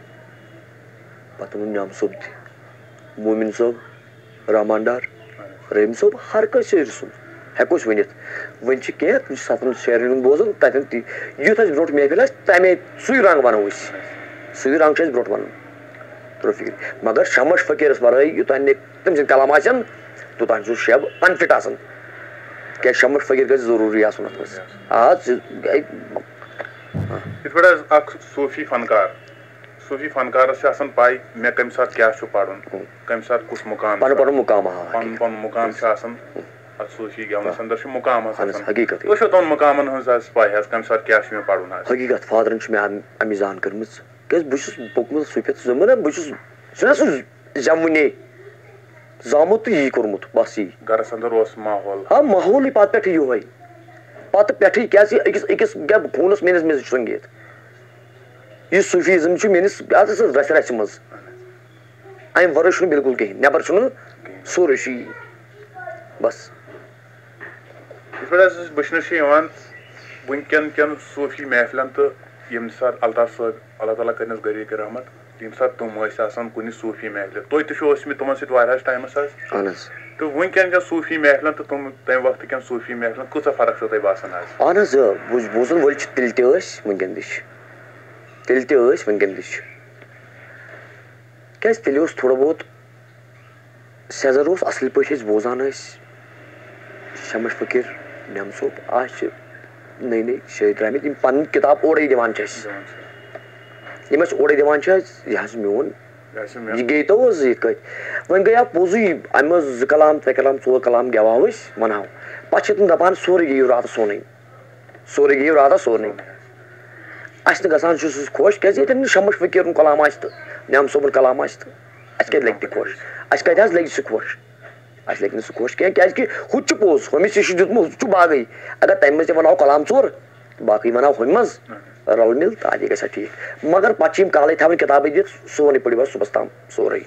پَتہٕ ووٚن نعام صٲب تہِ، مومِن صٲب، رحمان ڈار، رحیٖم صٲب، ہر کٲنٛسہِ شٲعرٕ سُنٛد ہٮ۪کو أسۍ ؤنِتھ۔ وۄنۍ چھِ کینٛہہ، تِم چھِ ستَن شٲعرَن ہُنٛد بوزان، تَتٮ۪ن تہِ یُتھ اَسہِ برونٛٹھ محفِل آسہِ، تَمے سُے رنٛگ وَنو أسۍ، سُے رنٛگ چھُ اَسہِ برونٛٹھ وَنُن۔ ترٛوو فِکرِ۔ مگر شمس فقیٖرَس وَرٲے یوٚتام نہٕ تٔمۍ سٕنٛدۍ کَلام آسن، توٚتام چھُ شعب unfit آسان۔ کیٛازِ شمس فقیٖر گژھِ ضروٗری آسُن اَتھ منٛز۔ آ، ژٕ، اے، یِتھ پٲٹھۍ حظ اکھ صوٗفی فنکار، صوٗفی فنکارس چھِ آسان پَے مےٚ کَمہِ ساتہٕ کیٛاہ چھُ پَرُن، ہُم۔ کَمہِ ساتہٕ کُس مُقام چھُ پَنُن پَنُن آسان۔ مُقام، آ، پَنُن حقیٖقت۔ پَنُن مُقام چھُ آسان۔ ہُم۔ اَتھ صوٗفی گٮ۪ونَس آ۔ اَندر چھُ مُقام حظ اَہَن حظ، آسان۔ حقیٖقت۔ تُہۍ چھِو تِمَن مُقامَن ہٕنٛز حظ پَے حظ، کَمہِ ساتہٕ کیٛاہ چھُ مےٚ پَرُن حظ؟ حقیٖقت، فادرَن چھِ مےٚ اَم-، اَمی زان کٔرمٕژ۔ کیٛازِ بہٕ چھُس پوٚکمُت صوٗفیَت زمانہٕ، بہٕ چھُس، چھُنہ سُہ زٮ۪وُنے زامُت تہٕ یی کوٚرمُت، بَس یی۔ گَرَس اَندر اوس ماحول۔ آ، ماحولٕے پَتہٕ پٮ۪ٹھٕ یِہوٚے۔ پَتہٕ پٮ۪ٹھٕے، کیٛازِ أکِس، أکِس کیٛاہ خوٗنَس میٛٲنِس منٛز چھُ سنٛگِتھ۔ یہِ صوٗفیٖزم چھُ میٛٲنِس، اَتھ ٲس رَژھِ رَژھِ منٛز۔ اَمہِ وَرٲے چھُنہٕ بِلکُل کِہیٖنۍ، نٮ۪بَر چھُنہٕ سورُے چھُ یی۔ بَس۔ یِتھ پٲٹھۍ حظ أسۍ وٕچھنہٕ چھِ یِوان، وٕنکٮ۪ن کٮ۪ن صوٗفی محفلَن تہٕ ییٚمہِ ساتہٕ الطاف صٲب، اللہ تعالیٰ کٔرنَس غریٖق رحمت، ییٚمہِ ساتہٕ تِم ٲسۍ آسان کُنہِ صوٗفی محفلہِ، تُہۍ تہِ چھِو ٲسمٕتۍ تِمَن سۭتۍ واریاہَس ٹایمَس حظ۔ اَہَن حظ۔ تہٕ وٕنکٮ۪ن کٮ۪ن صوٗفی محفلَن تہٕ تِم تَمہِ وقتہٕ کٮ۪ن صوٗفی محفلَن کۭژاہ فرق چھو تۄہہِ باسان حظ؟ اَہَن حظ، آ، بوٗز-، بوزَن وٲلۍ چھِ تیٚلہِ تہِ ٲسۍ، وٕنکٮ۪ن تہِ چھِ۔ تیٚلہِ تہِ ٲسۍ، وٕنکٮ۪ن تہِ چھِ۔ کیٛازِ تیٚلہِ اوس تھوڑا بہت سیٚزر اوس اَصٕل پٲٹھۍ أسۍ بوزان ٲسۍ۔ شمس فقیٖر نعام صٲب، آز چھِ نٔے نٔے شٲعر درٛامٕتۍ، یِم پَنٕنۍ کِتاب اورَے دِوان چھِ اَسہِ۔ دِوان چھِ۔ یِم اَسہِ اورَے دِوان چھِ اَسہِ، یہِ حظ میون، یہِ حظ چھِ مےٚ۔ یہِ گٔے تو حظ یِتھ کٲٹھۍ۔ وۄنۍ گٔے اَتھ پوٚزُے، اَمہِ منٛز زٕ کلام، ترٛےٚ کلام، ژور کلام گٮ۪واو أسۍ، وَنہاو۔ پَتہٕ چھِ تِم دَپان، سورُے گٔیو راتَس سونٕے۔ سورُے گٔیو راتَس سونٕے۔ اَسہِ نہٕ گژھان چھُ سُہ خۄش، کیٛازِ ییٚتٮ۪ن نہٕ شمس فقیٖرُن کلام آسہِ تہٕ نعام صٲبُن کلام آسہِ تہٕ اَسہِ کَتہِ لَگہِ تہِ خۄش؟ اَسہِ کَتہِ حظ لَگہِ سُہ خۄش؟ اَسہِ لَگہِ نہٕ سُہ خۄش کینٛہہ، کیٛازِکہِ ہُہ تہِ چھُ پوٚز، ہُمِس یہِ چھُ دیُتمُت، ہُہ تہِ چھُ باغٕے۔ اگر تَمہِ منٛز تہِ وَنہو کلام ژور، باقٕے وَنہو ہُمہِ منٛز رَلہٕ مِل، تہٕ اَدٕ یہِ گژھِ ہا ٹھیٖک۔ مگر پَتہٕ چھِ یِم کالَے تھاوٕنۍ کِتابٕے دِتھ، سُہ وَنٕے پٔرِو حظ صُبحَس تام سورُے۔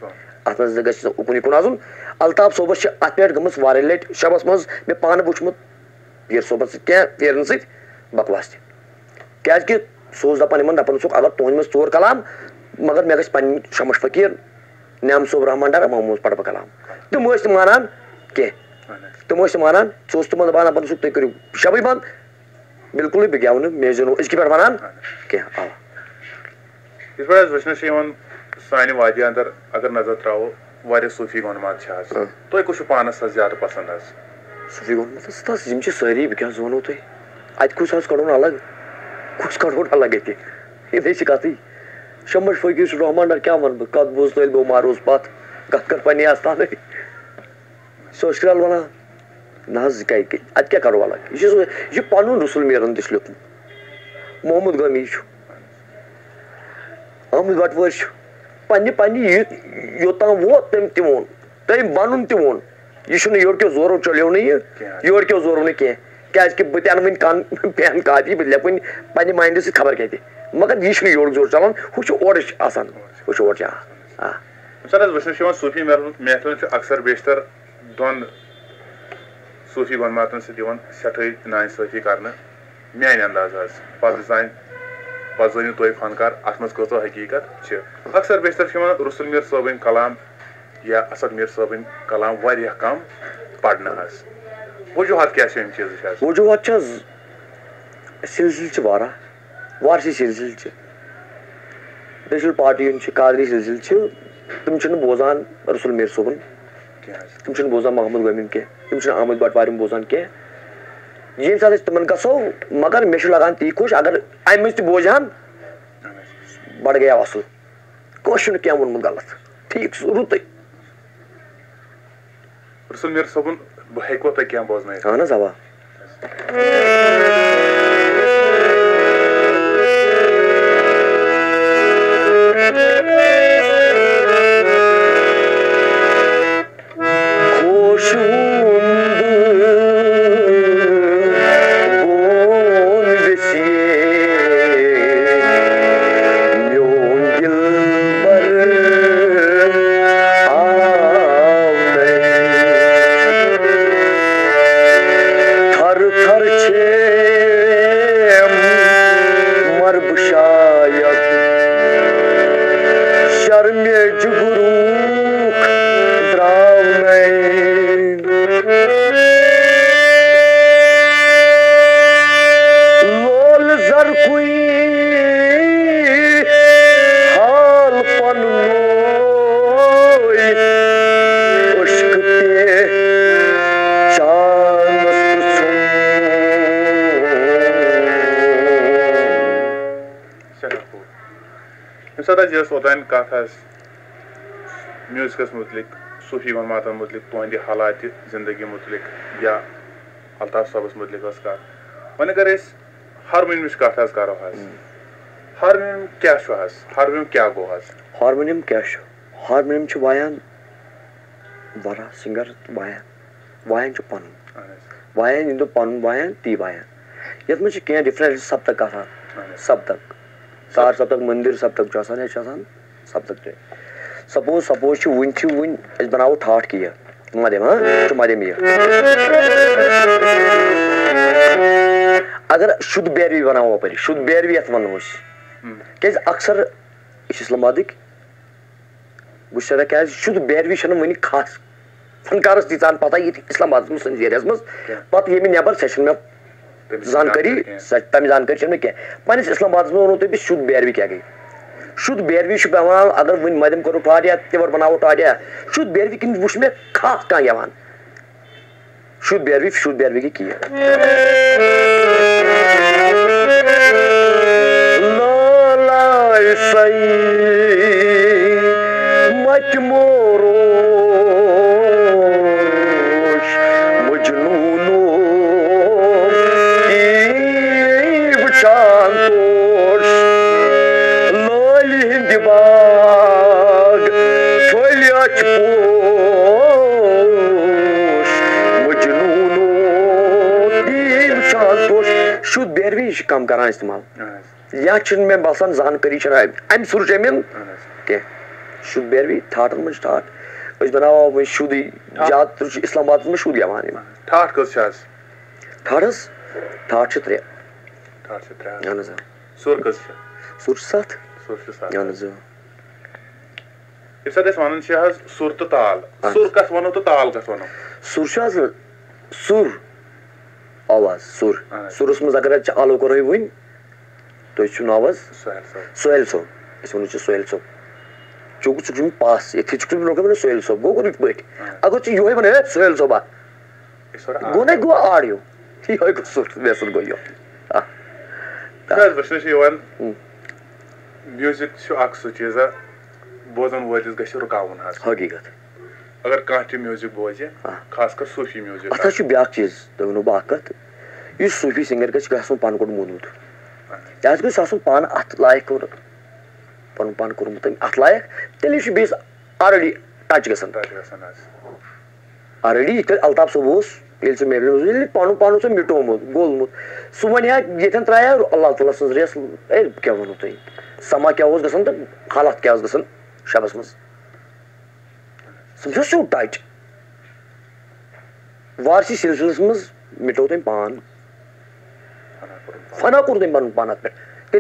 اَتھ منٛز نہٕ گژھِ نہٕ اُکُن یِکُن اَژُن۔ الطاف صٲبَس چھِ اَتھ پٮ۪ٹھ گٔمٕژ واریاہ لَٹہِ شَبَس منٛز مےٚ پانہٕ وٕچھمُت۔ پیٖر صٲبَن سۭتۍ کینٛہہ پیٖرَن سۭتۍ بکواس تہِ۔ کیٛازِکہِ سُہ اوس دَپان یِمَن، دَپان اوسُکھ، اگر تُہٕنٛدِ منٛز ژور کلام، مگر مےٚ گژھِ پنٕنۍ شمس فقیٖر، نعام صٲب، رحمان ڈار، یِمو منٛز پَرٕ بہٕ کلام۔ تِم ٲسۍ نہٕ مانان کینٛہہ۔ تِم ٲسۍ نہٕ مانان، ژٕ اوسُکھ تِمَن دَپان، دَپان اوسُکھ، تُہۍ کٔرِو شَبٕے بنٛد، بِلکُلٕے بہٕ گٮ۪وٕ نہٕ، مےٚ ٲسۍزیو نہٕ أزکہِ پٮ۪ٹھ وَنان کینٛہہ۔ اَوا۔ یِتھ پٲٹھۍ حظ وٕچھنہٕ چھِ یِوان سانہِ وادی اندر، اگر نظر تراوو، واریاہ صوٗفی گۄنمات چھِ آز۔ ہاں۔ تۄہہِ کُس چھُ پانس حظ زیادٕ پسند حظ؟ صوٗفی گۄنمات حظ، تس، یِم چھِ سٲری، بہٕ کیٛاہ حظ وَنو تۄہہِ؟ اَتہِ کُس حظ کڑون الگ؟ کُس کڑون الگ ییٚتہِ؟ یِتھے چھِ کتھٕے۔ شمس فقیٖر چھُ، رحمان ڈار، کیٛاہ وَنہٕ بہٕ؟ کتھ بوز طٲلبہٕ عمر اوس پتھ، کتھ کر پننہِ آستانٕے۔ سُہ اوس کرٛال وَنان، نہ حظ، یہِ کَتہِ، اَتہِ کیٛاہ کَرو الگ؟ یہِ چھُ سُہ، یہِ چھُ پَنُن رسول میٖرَن تہِ چھُ لیوٚکھمُت۔ محمد گٲمی چھُ، احمد بٹوٲرۍ چھُ، پننہِ پننہِ یہِ یوٚتام ووت تٔمۍ تہِ ووٚن، تٔمۍ بنُن تہِ ووٚن۔ یہِ چھُنہٕ یورٕ کیو زورو چلیو نہٕ یہِ، کینٛہہ۔ یورٕ کیو زورو نہٕ کینٛہہ، کیازِ کہِ بہٕ تہِ انہٕ وۄنۍ کن پین کاپی، بہٕ لیکھٕ وۄنۍ پننہِ ماینڈٕ سۭتۍ خبر کتہِ، مگر یہِ چھُنہٕ یورُک زور چلان، ہُہ چھُ اورٕچ آسان، ہُہ چھُ اورٕچ آسان۔ آ۔ ییٚمہِ ساتہٕ أسۍ وٕچھنہٕ چھِ یِوان، صوٗفی محفلن چھُ اکثر بیشتر دۄن صوٗفی گۄنماتن سۭتۍ یِوان سٮ۪ٹھٲے نااِنصٲفی کرنہٕ، میانہِ اندازٕ حظ۔ پتہٕ زانہِ، پتہٕ زٲنِو تُہۍ فنکار، اتھ منٛز کۭژاہ حقیٖقت چھِ۔ اکثر بیشتر چھِ یِوان رسول میر صٲبٕنۍ کلام یا اسد میر صٲبٕنۍ کلام واریاہ کم پرنہٕ حظ۔ وجوہات کیٛاہ چھِ امہِ چیٖزٕچ حظ؟ وجوہات چھِ حظ، سلسلہٕ چھِ واریاہ، وارثی سلسلہٕ چھِ، دٔچھُن پارٹی ہُنٛد چھِ، قادری سلسلہٕ چھِ، تِم چھِنہٕ بوزان رسول میر صٲبُن، کینٛہہ حظ۔ تِم چھِنہٕ بوزان محمد گٲمِن کینٛہہ، تِم چھِنہٕ احمد بٹوارِم بوزان کینٛہہ۔ ییٚمہِ ساتہٕ أسۍ تِمن گژھو، مگر مےٚ چھُ لگان تی خۄش، اگر اَمہِ مٔنٛزۍ تہِ بوزِ ہن، اہن حظ۔ بڑٕ گٔیاو اصل۔ کٲنٛسہِ چھُنہٕ کینٛہہ ووٚنمُت غلط۔ ٹھیٖک، سُہ رُتُے۔ رسول میر صٲبُن، بہٕ ہیٚکوا تۄہہِ کینٛہہ بوزنٲیِتھ؟ اہن حظ، اوا۔ خۄش ہُنٛد بون ویسے میون دلبر آو نَے۔ تھر تھر چھیم مر بہٕ شاید، شرمہِ جگروٗکھ درٛاو نَے۔ لول زرکُے حال پننوے، عشق پہ چانس پرژھُن۔ سٮ۪ٹھاہ خوٗب۔ ییٚمہِ ساتہٕ اَسہِ یۄس اوٚتام کَتھ آسہِ میوٗزکَس مُتعلِق، صوٗفی وَنماتَن مُتعلِق، تُہٕنٛدِ حالاتِ زِندگی مُتعلِق یا الطاف صٲبَس مُتعلِق ٲس کَتھ، وۄنۍ اگر أسۍ ہارمونیمٕچ کَتھ حظ کَرو حظ، ہارمونیم کیٛاہ چھُ حظ؟ ہارمونیم کیٛاہ گوٚو حظ؟ ہارمونیم کیٛاہ چھُ؟ ہارمونیم چھُ وایان واریاہ سِنٛگَر وایان۔ وایان چھُ پَنُن۔ اہن حظ۔ وایان ییٚمہِ دۄہ پَنُن وایان، تی وایان۔ یَتھ منٛز چھِ کینٛہہ ڈِفرَنٹ سَبتَک آسان۔ اہن حظ۔ سَبتَک۔ تار سَبتَک، مٔندِر سَبتَک چھُ آسان، یہِ چھُ آسان سَبتَک تہِ۔ سَپوز، سَپوز چھُ وٕنہِ چھِ وٕنہِ أسۍ بَناوو ٹھاٹھ کہِ یہِ۔ مَدِم، ہاں؟ چھُ مَدِم یہِ۔ اگر شُد بیروی بَناوو اَپٲرۍ، شُد بیروی یَتھ وَنو أسۍ۔ ہُم۔ کیٛازِ اَکثر أسۍ چھِ اِسلام آبادٕکۍ، بہٕ چھُس دَپان، کیٛازِ شُد بیروی چھَنہٕ وٕنہِ خاص فنکارَس تیٖژاہ ہن پَتہ ییٚتہِ اِسلام آبادَس منٛز، سٲنِس ایریاہَس منٛز۔ کینٛہہ۔ پَتہٕ ییٚمہِ نٮ۪بَر، سۄ چھَنہٕ مےٚ تَمِچ زانکٲری، زانکٲری کینٛہہ۔ سۄ، تَمِچ زانکٲری چھَنہٕ مےٚ کینٛہہ۔ پَنٕنِس اِسلام آبادَس منٛز ووٚنوُ تۄہہِ بہٕ شُد بیروی کیٛاہ گٔے۔ شُد بیروی چھُ پٮ۪وان، اگر وٕنہِ مَدِم کَرو ٹاٹیا، تِور بَناوو ٹاٹیا، شُد بیروی کِنۍ وٕچھ مےٚ خاص کانٛہہ گٮ۪وان۔ شُد بیروی، شُد بیروی گٔے کِہیٖنۍ۔ لالایہِ سَے مَتہِ موروش مجنوٗنو، تی وٕچھان توش لٲلہِ ہِنٛدِ باغ پھٔلۍ اَتھ پوش مجنوٗنو، تی وٕچھان توش۔ شُد بیروی چھِ کَم کَران اِستعمال۔ اہن حظ۔ یا چھِنہٕ مےٚ باسان زانکٲری چھَنہٕ اَمہِ، اَمہِ سُرٕچ أمِن اہن حظ۔ کینٛہہ۔ شُد بیروی، ٹھاٹھَن منٛز چھِ ٹھاٹھ۔ أسۍ بَناوہاو وۄنۍ شُدٕے، ٹھاٹھ۔ زیادٕ تر چھُ اِسلام آبادَس منٛز شُد گٮ۪وان یِم۔ ٹھاٹھ کٔژ چھِ آز؟ ٹھاٹھ حظ؟ ٹھاٹھ چھِ ترٛےٚ۔ ٹھاٹھ چھِ ترٛےٚ۔ اہن حظ، آ۔ سُر کٔژ چھِ؟ سُر چھِ سَتھ۔ سُر چھِ سَتھ۔ اہن حظ، آ۔ ییٚمہِ ساتہٕ أسۍ وَنان چھِ حظ سُر تہٕ تال، اہن حظ۔ سُر کَتھ وَنو تہٕ تال کَتھ وَنو؟ سُر چھُ حظ سُر، آواز، سُر۔ اہن حظ۔ سُرَس منٛز اگر أسۍ آلو کَرو وۄنۍ، تُہۍ چھِو ناو حظ؟ سُہیل صٲب۔ سُہیل صٲب۔ أسۍ وَنو ژےٚ سُہیل صٲب۔ چونکہ ژٕ چھُکھ مےٚ پاس، ییٚتھی چھُکھ ژٕ مےٚ برونٛہہ کَنہِ وَنان سُہیل صٲب۔ گوٚو گۄڈٕ یِتھ پٲٹھۍ۔ اہن۔ اگر ژٕ یِہوٚے وَنہٕ، "ہے، سُہیل صٲبا"، أسۍ وَنو گوٚو نہ، گوٚو آڈیو۔ یِہوٚے گوٚو سُر، مےٚ سۭتۍ گوٚو یِہوٚے۔ آ۔ وٕچھنہٕ چھُ یِوان، ہُم۔ میوٗزِک چھُ اَکھ سُہ چیٖزا، بوزَن وٲلِس گژھِ رُکاوُن حظ۔ حقیٖقت۔ اگر کانٛہہ تہِ میوٗزِک بوزِ، آ۔ خاص کر صوٗفی میوٗزِک اَتھ حظ آسہِ۔ چھُ بیٛاکھ چیٖز، تۄہہِ ووٚنوُ بہٕ اَکھ کَتھ، یُس صوٗفی سِنٛگَر گژھِ، گژھِ آسُن پَنُن گۄڈٕ مودمُت۔ اہن حظ۔ کیٛازِ گوٚژھ آسُن پانہٕ اَتھ لایق کوٚرمُت، پَنُن پان کوٚرمُت تٔمۍ اَتھ لایق، تیٚلے چھُ بیٚیِس already touch گژھان۔ تَتہِ گژھان حظ۔ Already ییٚتہِ الطاف صٲب اوس، ییٚلہِ سُہ محفلہِ منٛز اوس، ییٚلہِ پَنُن پان اوس أمۍ مِٹومُت، گوٚلمُت، سُہ وَنہِ ہا ییٚتٮ۪ن ترٛایہِ ہا اللہ تعالیٰ سٕنٛز ریس، ہے کیٛاہ ووٚنوُ تۄہہِ؟ سما کیٛاہ اوس گژھان تہٕ حالات کیٛاہ ٲس گژھان شبَس منٛز؟ سُہ چھُ سیوٚد touch۔ وارسی سلسلس منٛز مِٹو تٔمۍ پان۔ فنا کوٚر تٔمۍ پنُن پان اتھ پٮ۪ٹھ۔ تہٕ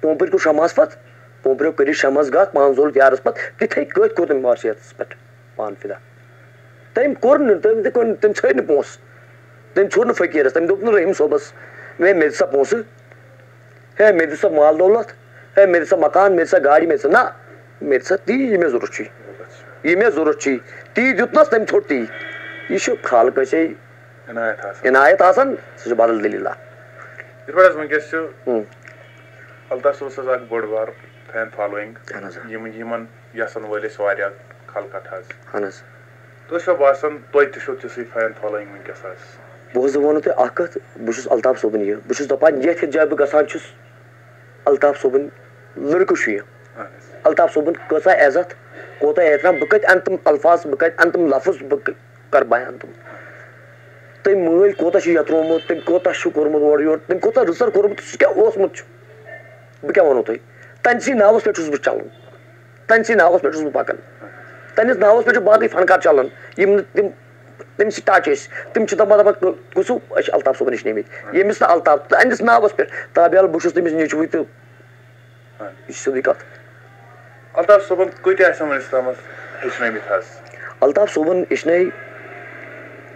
پومپرِ کوٚر شمعس پتھ، پومپریو کٔرِتھ شمعس گتھ، پانٛژھ زول یارس پتھ، تِتھے کٔٹھۍ کوٚر تٔمۍ وارثیتس پٮ۪ٹھ پان فدا۔ تٔمۍ کوٚر نہٕ، تٔمۍ تہِ کوٚر نہٕ، تٔمۍ ژھٲرۍ نہٕ پونٛسہٕ۔ تٔمۍ ژھوٚر نہٕ فقیرس، تٔمۍ دوٚپ نہٕ رحیم صٲبس، "مےٚ، مےٚ دِ سا پونٛسہٕ، ہے، مےٚ دِ سا مال دولت، ہے، مےٚ دِ سا مکان، مےٚ دِ سا گاڑِ، مےٚ دِ سا"، نہ، مےٚ دِ سا تی، یہِ مےٚ ضروٗرت چھُے، یہِ مےٚ ضروٗرت چھُے، تی دیُتنس، تٔمۍ ژھوٚر تی۔ یہِ چھُ خالقس عنایت آسان۔ عنایت آسان، سُہ چھُ بدل دٔلیٖلہ۔ یِتھ پٲٹھۍ حظ وٕنکیٚس چھُ ہُم۔ الطاف صٲبس حظ اکھ بٔڑ بار فین فالوئنگ، اہن حظ۔ یِم یِمن یژھن وٲلۍ ٲسۍ واریاہ خلقت حظ۔ اہن حظ۔ تُہۍ چھِوا باسان تۄہہِ تہِ چھُو تِژھٕے فین فالوئنگ وٕنکیٚس حظ؟ بہٕ حظ وَنو تۄہہِ اَکھ کَتھ، بہٕ چھُس الطاف صٲبُن یہِ، بہٕ چھُس دَپان یَتھ یَتھ جایہِ بہٕ گژھان چھُس، الطاف صٲبُن لٔڑکہٕ چھُ یہِ۔ اہن حظ۔ الطاف صٲبُن کۭژاہ عزت، کوٗتاہ احترام، بہٕ کَتہِ اَنہٕ تِم الفاظ، بہٕ کَتہِ اَنہٕ تِم لفظ، بہٕ کَتہِ کَرٕ بیان تِم؟ تٔمۍ مٲلۍ کوٗتاہ چھُ یَترومُت، تٔمۍ کوٗتاہ چھُ کوٚرمُت اورٕ یورٕ، تٔمۍ کوٗتاہ رٕژَر کوٚرمُت، سُہ کیٛاہ اوسمُت چھُ؟ بہٕ کیٛاہ وَنو تۄہہِ؟ تٔمۍ سٕے ناوَس پٮ۪ٹھ چھُس بہٕ چَلان، تٔمۍ سٕے ناوَس پٮ۪ٹھ چھُس بہٕ پَکان، تٔمِس ناوَس پٮ۪ٹھ چھِ باقٕے فنکار چَلان، یِم نہٕ تِم تٔمِس سۭتۍ ٹچ ٲسۍ، تِم چھِ دَپان، دَپان، "گوٚژھو، أسۍ چھِ الطاف صٲبَن ہیٚچھنٲومٕتۍ، ییٚمِس نہٕ الطاف، تُہٕنٛدِس ناوَس پٮ۪ٹھ، تابے حال بہٕ چھُس تٔمِس نیٚچوٕے تہٕ یہِ چھِ سیوٚدُے کَتھ۔" الطاف صٲبن کۭتیاہ آسن وۄنۍ اِسلامس ہیٚچھنٲومٕتۍ حظ؟ الطاف صٲبُن ہیٚچھنٲے،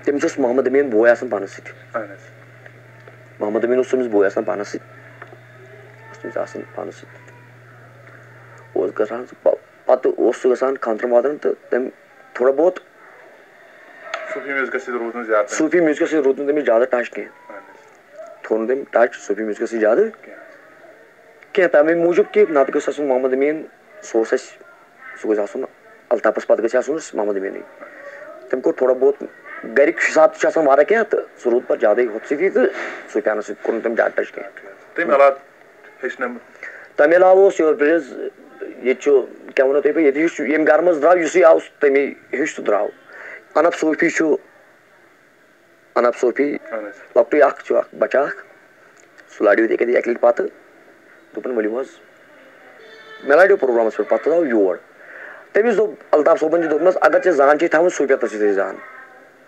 تٔمِس اوس محمد امیٖن بوے آسان پانَس سۭتۍ، اہن حظ۔ محمد امیٖن اوس تٔمِس بوے آسان پانَس سۭتۍ، اوس تٔمِس آسان پانَس سۭتۍ، اوس گژھان سُہ پ-، پَتہٕ اوس سُہ گژھان خانٛدرَن وانٛدرَن تہٕ تٔمۍ تھوڑا بہت صوٗفی میوٗزکس سۭتۍ روٗد نہٕ زیادٕ۔ صوٗفی میوٗزکَس سۭتۍ روٗد نہٕ تٔمِس زیادٕ ٹچ کینٛہہ، اہن حظ۔ تھوٚو نہٕ تٔمۍ ٹچ صوٗفی میوٗزکَس سۭتۍ زیادٕ کینٛہہ۔ کینٛہہ، تَمے موٗجوٗب کہِ نَتہٕ گوٚژھ آسُن محمد امیٖن، سُہ اوس اَسہِ، سُہ گوٚژھ آسُن الطافَس پَتہٕ گژھِ آسُن اَسہِ محمد امیٖنٕے۔ تٔمۍ کوٚر تھوڑا بہت گَرِکۍ حِساب تہِ چھِ آسان واریاہ کینٛہہ تہٕ سُہ روٗد پَتہٕ زیادَے ہُتھ سۭتی تہٕ صوٗفیانَس سۭتۍ کوٚر نہٕ تٔمۍ زیادٕ ٹچ کینٛہہ۔ تَمہِ علاوٕ ہیٚچھنٲومٕتۍ؟ تَمہِ علاوٕ اوس یورٕ پٮ۪ٹھ حظ، ییٚتہِ چھُ، کیٛاہ وَنو تۄہہِ بہٕ، ییٚتہِ یُس ییٚمہِ گَرٕ منٛز درٛاو، یُسٕے آو، تَمی ہیوٚچھ تہٕ درٛاو۔ انب صوفی چھُ، انب صوفی، اہن حظ۔ لۄکٹُے اکھ چھُ اکھ بچہٕ اکھ، سُہ لاریو ییٚتہِ اَکہِ لٹہِ پتہٕ، دوٚپُن، "ؤلِو حظ۔" مےٚ لاریو پروگرامس پٮ۪ٹھ، پتہٕ آو یور۔ تٔمِس دوٚپ الطاف صٲبن تہِ، دوٚپنس، "اگر ژےٚ زان چھے تھاوٕنۍ، صوفیتس سۭتۍ ٲسۍ زان۔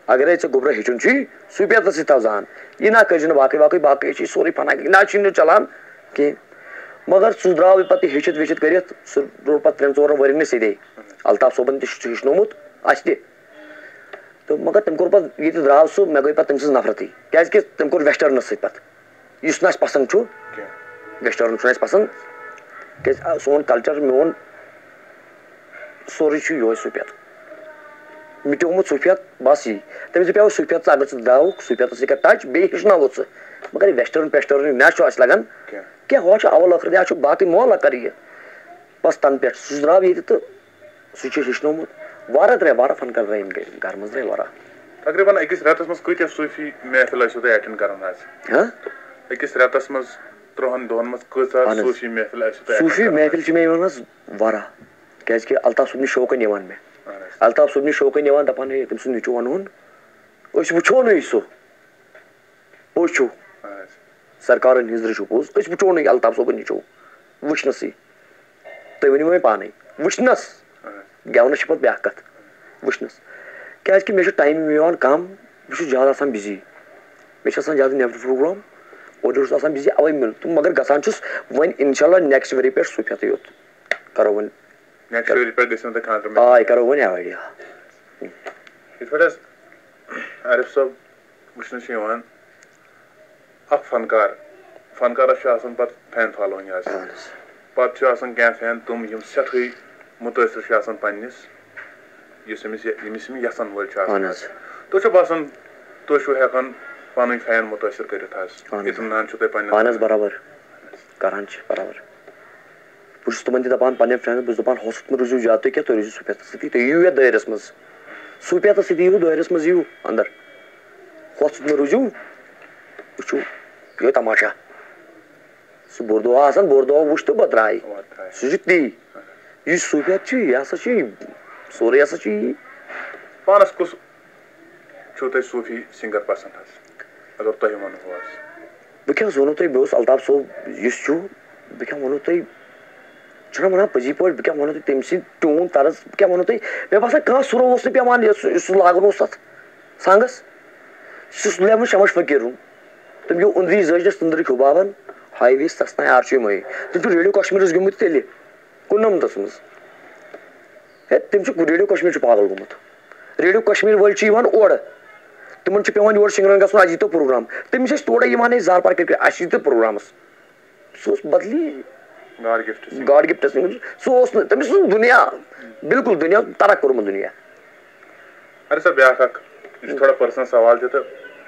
اگرے ژےٚ گوٚبرا ہیٚچھُن چھُے، صوفیتس سۭتۍ تھاو زان۔ یہِ نہ کٔرۍ زِ نہٕ باقٕے باقٕے، باقٕے چھِ سورُے فنا، نہ چھُے نہٕ چلان کینٛہہ۔" مگر سُہ درٛاو یہِ پتہٕ ہیٚچھِتھ ویٚچھِتھ کٔرِتھ، سُہ روٚٹ پتہٕ ترٛٮ۪ن ژورن ؤرین سۭتی۔ الطاف صٲبن تہِ چھُ ہیٚچھنومُت، اسہِ تہِ۔ تہٕ مگر تٔمۍ کوٚر پتہٕ، ییٚتہِ درٛاو سُہ، مےٚ گٔے پتہٕ تٔمۍ سٕنٛز نفرتٕے۔ کیٛازِ کہِ تٔمۍ کوٚر ویسٹرنس سۭتۍ پتہٕ، یُس نہٕ اَسہِ پسنٛد چھُ۔ کینٛہہ۔ ویسٹرن چھُنہٕ اَسہِ پسنٛد۔ کیٛازِ، آ، سون کلچر میون سورُے چھُ یِہوٚے صوٗفیت۔ مِٹیومُت صوٗفیت، بس یی۔ تٔمِس دَپیٛاو صوٗفیت، ژٕ اگر ژٕ درٛاوُکھ صوٗفیتس سۭتۍ کر ٹچ، بیٚیہِ ہیٚچھناوو ژٕ۔ مگر یہِ ویسٹرن پیسٹرن نہ چھُ اَسہِ لگان۔ کینٛہہ۔ کیٛاہ، ہُہ چھُ اول ٲخٕر، یہِ چھُ باقٕے مول کرِ یہِ۔ بس تَنہٕ پٮ۪ٹھ سُہ درٛاو ییٚتہِ تہٕ سُہ چھُ ہیٚچھنومُت۔ واریاہ درٛاے، واریاہ فنکار درٛاے یِم گٔے، گرٕ منٛز درٛاے واریاہ۔ تقریباً أکِس رٮ۪تس منٛز کۭتیٛاہ صوٗفی محفل ٲسِو تُہۍ اٹینڈ کران حظ؟ ہاں؟ أکِس رٮ۪تس منٛز ترٛہن دۄہن منٛز کۭژاہ اہن حظ۔ صوٗفی محفل ٲسِو تُہۍ اٹینڈ صوٗفی کران؟ محفل چھِ مےٚ یِوان حظ واریاہ، کیٛازِ کہِ الطاف صٲبنہِ شوقن یِوان مےٚ۔ اہن حظ۔ الطاف صٲبنہِ شوقن یِوان، دپان، "ہے، تٔمۍ سُنٛد نیٚچوٗ وَنہون، أسۍ وٕچھو نہٕ یہِ سُہ، پوٚز چھُ، اہن حظ۔ سرکارن ہٕنٛز رٕچھِو پوٚز، أسۍ وٕچھو نہٕ یہِ الطاف صٲبُن نیٚچوٗ وٕچھنَسٕے۔ تُہۍ ؤنِو وۄنۍ پانَے، وٕچھنَس۔" اہن حظ۔ گٮ۪ونَس چھِ پَتہٕ بیٛاکھ کَتھ، وٕچھنَس۔ کیٛازِکہِ مےٚ چھُ ٹایم یِوان کَم، بہٕ چھُس زیادٕ آسان بِزی، مےٚ چھِ آسان زیادٕ نٮ۪برٕ پروگرام، اورٕ یورٕ چھُس آسان بِزی، اَوَے مِل تہٕ، مگر گژھان چھُس وۄنۍ اِنشاء اللہ نیکسٹ ؤری پٮ۪ٹھ صوٗفیتٕے یوت کَرو وۄنۍ۔ نیکسٹ ؤری پٮ۪ٹھ گٔژھِو تُہۍ خانٛدرٕ آ، یہِ کَرو وۄنۍ ایوایڈ، آ۔ یِتھ پٲٹھۍ حظ عارف صٲب وٕچھنہٕ چھُ یِوان، اکھ فنکار، فنکارس چھُ آسان پتہٕ فین فالوئنگ آسان۔ اہن حظ۔ پتہٕ چھُ آسان کینٛہہ فین تِم، یِم سٮ۪ٹھٕے مُتٲثر چھِ آسان پننِس، یُس أمِس یہِ، ییٚمِس یِم یژھن وٲلۍ چھِ آسان۔ اہن حظ۔ تۄہہِ چھُ باسان، تُہۍ چھِو ہٮ۪کان پنٕنۍ فین مُتٲثر کٔرِتھ حظ؟ اہن حظ۔ اطمینان چھُو تۄہہِ پننٮ۪ن اہن حظ، فینن؟ برابر۔ کران چھِ برابر۔ بہٕ چھُس تِمن تہِ دپان، پننٮ۪ن فرینڈن، بہٕ چھُس دپان، ہوسُت مہٕ روٗزِو زیادٕ، تُہۍ کیٛاہ، تُہۍ روٗزِو صوٗفیتس سۭتی، تُہۍ یِیِو یتھ دٲیرس منٛز، صوٗفیتس سۭتی یِیِو دٲیرس منٛز، یِیِو اندر، ہوسُت مہٕ روٗزِو، وٕچھِو یِہوٚے تماشا۔ سُہ بوٚڑ دۄہ آسان، بوٚڑ دۄہ وٕچھ تہٕ بہٕ درٛاے۔ وۄتھ درٛاے۔ سُہ چھُ تی۔ یُس صوٗفیت چھُ، یہِ ہسا چھُ یہِ، سورُے ہسا چھُ یی۔ پانَس کُس چھُو تۄہہِ صوٗفی سِنٛگَر پَسنٛد حظ؟ اگر تۄہہِ وَنہو حظ۔ بہٕ کیٛاہ حظ وَنو تۄہہِ، مےٚ اوس الطاف صٲب یُس چھُ، بہٕ کیٛاہ وَنو تۄہہِ، چھُنہ وَنان پٔزی پٲٹھۍ، بہٕ کیٛاہ وَنو تۄہہِ، تٔمۍ سٕنٛدۍ ٹیوٗن طرز، بہٕ کیٛاہ وَنو تۄہہِ، مےٚ باسان کانٛہہ سُرو اوس نہٕ پٮ۪وان یُس، یُس سُہ لاگُن اوس تَتھ سانٛگَس۔ سُہ اوس لیومُت شمس فقیٖرُن۔ تٔمۍ گیوٚو أنٛدری زٲجنَس تٔنٛدرٕ کھیوٚو بابَن، ہاے ویس تَس تام آر چھُ یِمَے۔ تٔمۍ چھُ ریڈیو کشمیٖرَس گیوٚمُت تیٚلہِ۔ کُننَمتَس منٛز۔ ہے، تٔمۍ چھُ ریڈیو کشمیٖر چھُ پاگل گوٚمُت۔ ریڈیو کشمیٖر وٲلۍ چھِ یِوان اورٕ۔ تِمَن چھُ پٮ۪وان یورٕ سِنٛگرَن گژھُن، اَسہِ ییٖتو پروگرام۔ تٔمِس ٲسۍ تورَے یِوان أسۍ زارپار کٔرِتھ، اَسہِ ییٖتو پروگرامَس۔ سُہ اوس بدلی۔ گاڈ گفٹ سِنٛگَر۔ گاڈ گفٹ سِنٛگَر۔ سُہ اوس نہٕ، تٔمِس اوس نہٕ دُنیا۔ بِلکُل دُنیا ترک کوٚرمُت دُنیا۔ اَدٕ سا بیٛاکھ اَکھ، یہِ چھُ تھوڑا پٔرسنل سوال تہِ تہٕ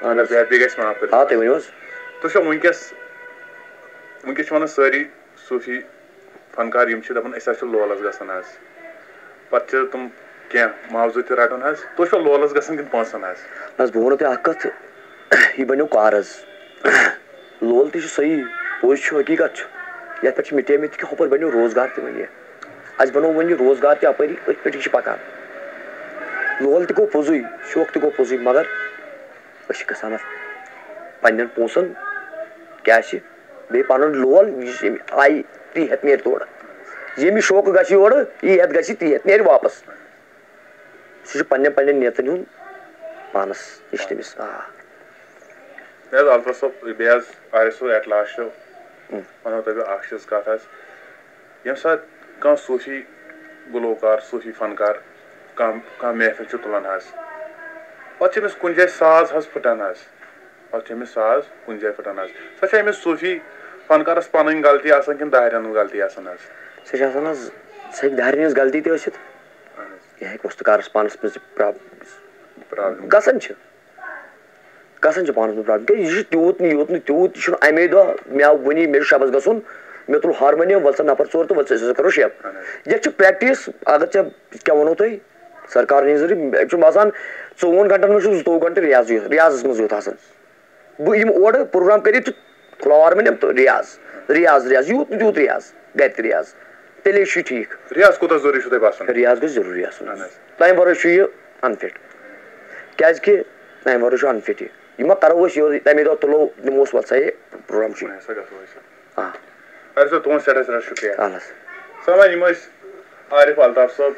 اَہَن اگر حظ۔ بے ادبی گژھِ معاف کٔرِو۔ آ، تُہۍ ؤنِو حظ۔ تُہۍ چھِو وٕنکیٚس، وٕنکیٚس چھِ وَنان سٲری صوٗفی فنکار یِم چھِ دَپان أسۍ حظ چھِ لولَس گژھان حظ۔ پَتہٕ چھِ تِم کینٛہہ معاوضہٕ تہِ رَٹان حظ۔ تُہۍ چھِوا لولَس گژھان کِنہٕ پونٛسَن حظ؟ نہ حظ، بہٕ وَنو تۄہہِ اَکھ کَتھ، یہِ بَنیو کار حظ۔ لول تہِ چھُ صحیح، پوٚز چھُ، حقیٖقت چھُ۔ یَتھ پٮ۪ٹھ چھِ مِٹیمٕتۍ تہِ کہِ ہُپٲرۍ بَنیو روزگار تہِ وۄنۍ یہِ۔ اَسہِ بَنوو وۄنۍ یہِ روزگار تہِ اَپٲری، أتھۍ پٮ۪ٹھ یہِ چھِ پَکان۔ لول تہِ گوٚو پوٚزُے، شوق تہِ گوٚو پوٚزُے، مگر أسۍ چھِ گژھان اَتھ پنٛنٮ۪ن پونٛسَن، کیٛاہ چھِ، بیٚیہِ پَنُن لول، یُس ییٚمہِ آیہِ تی ہٮ۪تھ نیرِ تورٕ۔ ییٚمہِ شوقہٕ گژھِ یورٕ، یی ہٮ۪تھ گژھِ، تی ہٮ۪تھ نیرِ واپَس۔ سُہ چھُ پنٛنٮ۪ن، پنٛنٮ۪ن نیتَن ہُنٛد پانَس نِش تٔمِس۔ آ۔ مےٚ حظ الطاف صٲب، بیٚیہِ حظ عارف صٲب، ایٹ لاسٹ ہُم۔ وَنو تۄہہِ بہٕ اَکھ چیٖز کَتھ حظ۔ ییٚمہِ ساتہٕ کانٛہہ صوٗفی گُلوکار، صوٗفی فنکار کانٛہہ، کانٛہہ محفِل چھُ تُلان حظ، پَتہٕ چھِ أمِس کُنہِ جایہِ ساز حظ پھٕٹان حظ۔ پَتہٕ چھِ أمِس ساز کُنہِ جایہِ پھٕٹان حظ۔ سۄ چھےٚ أمِس صوٗفی فنکارَس پَنٕنۍ غلطی آسان کِنہٕ دارٮ۪ن ہٕنٛز غلطی آسان حظ؟ سۄ چھِ آسان حظ، سۄ ہیٚکہِ دارٮ۪ن ہٕنٛز غلطی تہِ ٲسِتھ۔ اَہَن حظ۔ یہِ ہیٚکہِ وۄستہٕ کارَس پانَس منٛز تہِ پرٛابلِم۔ پرٛابلِم۔ گژھان چھِ۔ گژھان چھِ پانَس منٛز پرٛابلِم۔ کیٛازِ یہِ چھُ تیوٗت نہٕ، یوٗت نہٕ، تیوٗت، یہِ چھُنہٕ اَمے دۄہ مےٚ آو وٕنی، مےٚ چھُ شبَس گژھُن، مےٚ تُل ہارمونِیَم، وَل سا نفر ژور تہٕ وَل سا أسۍ ہسا کَرو شب۔ اَہَن حظ۔ یَتھ چھِ پرٛیکٹِس، اگر ژےٚ کیٛاہ وَنو تۄہہِ، سرکار نِنۍ ضروٗری، مےٚ چھُ باسان ژوٚوُہَن گھنٹَن منٛز چھُ زٕتووُہ گھنٹہٕ ریاضٕے یوت، ریاضَس منٛز یوت آسان۔ بہٕ یِمہٕ اورٕ پروگرام کٔرِتھ تہٕ کھُلاوٕ ہارمونِیَم تہٕ ریاض، ریاض، ریاض، یوٗت نہٕ تیوٗت ریاض، گَرِ تہِ ریاض، تیٚلے چھُ یہِ ٹھیٖک۔ ریاض کوٗتاہ ضروٗری چھُو تۄہہِ باسان؟ ریاض گژھِ ضروٗری آسُن۔ اَہَن حظ۔ تَمہِ وَرٲے چھُ یہِ unfit۔ کیٛازِکہِ تَمہِ وَرٲے چھُ unfit یہِ۔ یہِ ما کَرو أسۍ یورٕ، تَمے دۄہ تُلو، دِموس وَل سا یہِ پروگرام چھُ یہِ۔ وۄنۍ ہسا گژھو أسۍ۔ آ۔ اَدٕ سا تُہُنٛد سٮ۪ٹھاہ سٮ۪ٹھاہ شُکریہ۔ اَہَن حظ۔ سَر وۄنۍ یِم ٲسۍ عارف الطاف صٲب،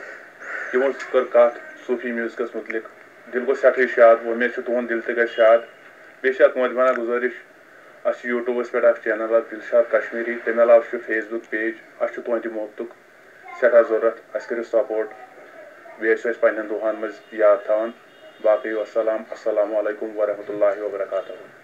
یِمو کٔر کَتھ صوٗفی میوٗزکَس مُتعلِق۔ دِل گوٚو سٮ۪ٹھٕے شاد، وۄمید چھِ تُہُنٛد دِل تہِ گژھِ شاد۔ بیٚیہِ چھِ اَکھ نوجوانہ گُزٲرِش، اَسہِ چھُ یوٗٹیوٗبَس پٮ۪ٹھ اَکھ چینل اَکھ دِلشاد کشمیٖری، تَمہِ علاوٕ چھُ Facebook page، اَسہِ چھُ تُہٕنٛدِ محبتُک سٮ۪ٹھاہ ضروٗرت، اَسہِ کٔرِو support، بیٚیہِ ٲسِو اَسہِ پنٛنٮ۪ن دُعاہَن منٛز یاد تھاوان۔ باقٕے وَسَلام، السلام علیکم ورحمتہ اللہ وبرکاتہ۔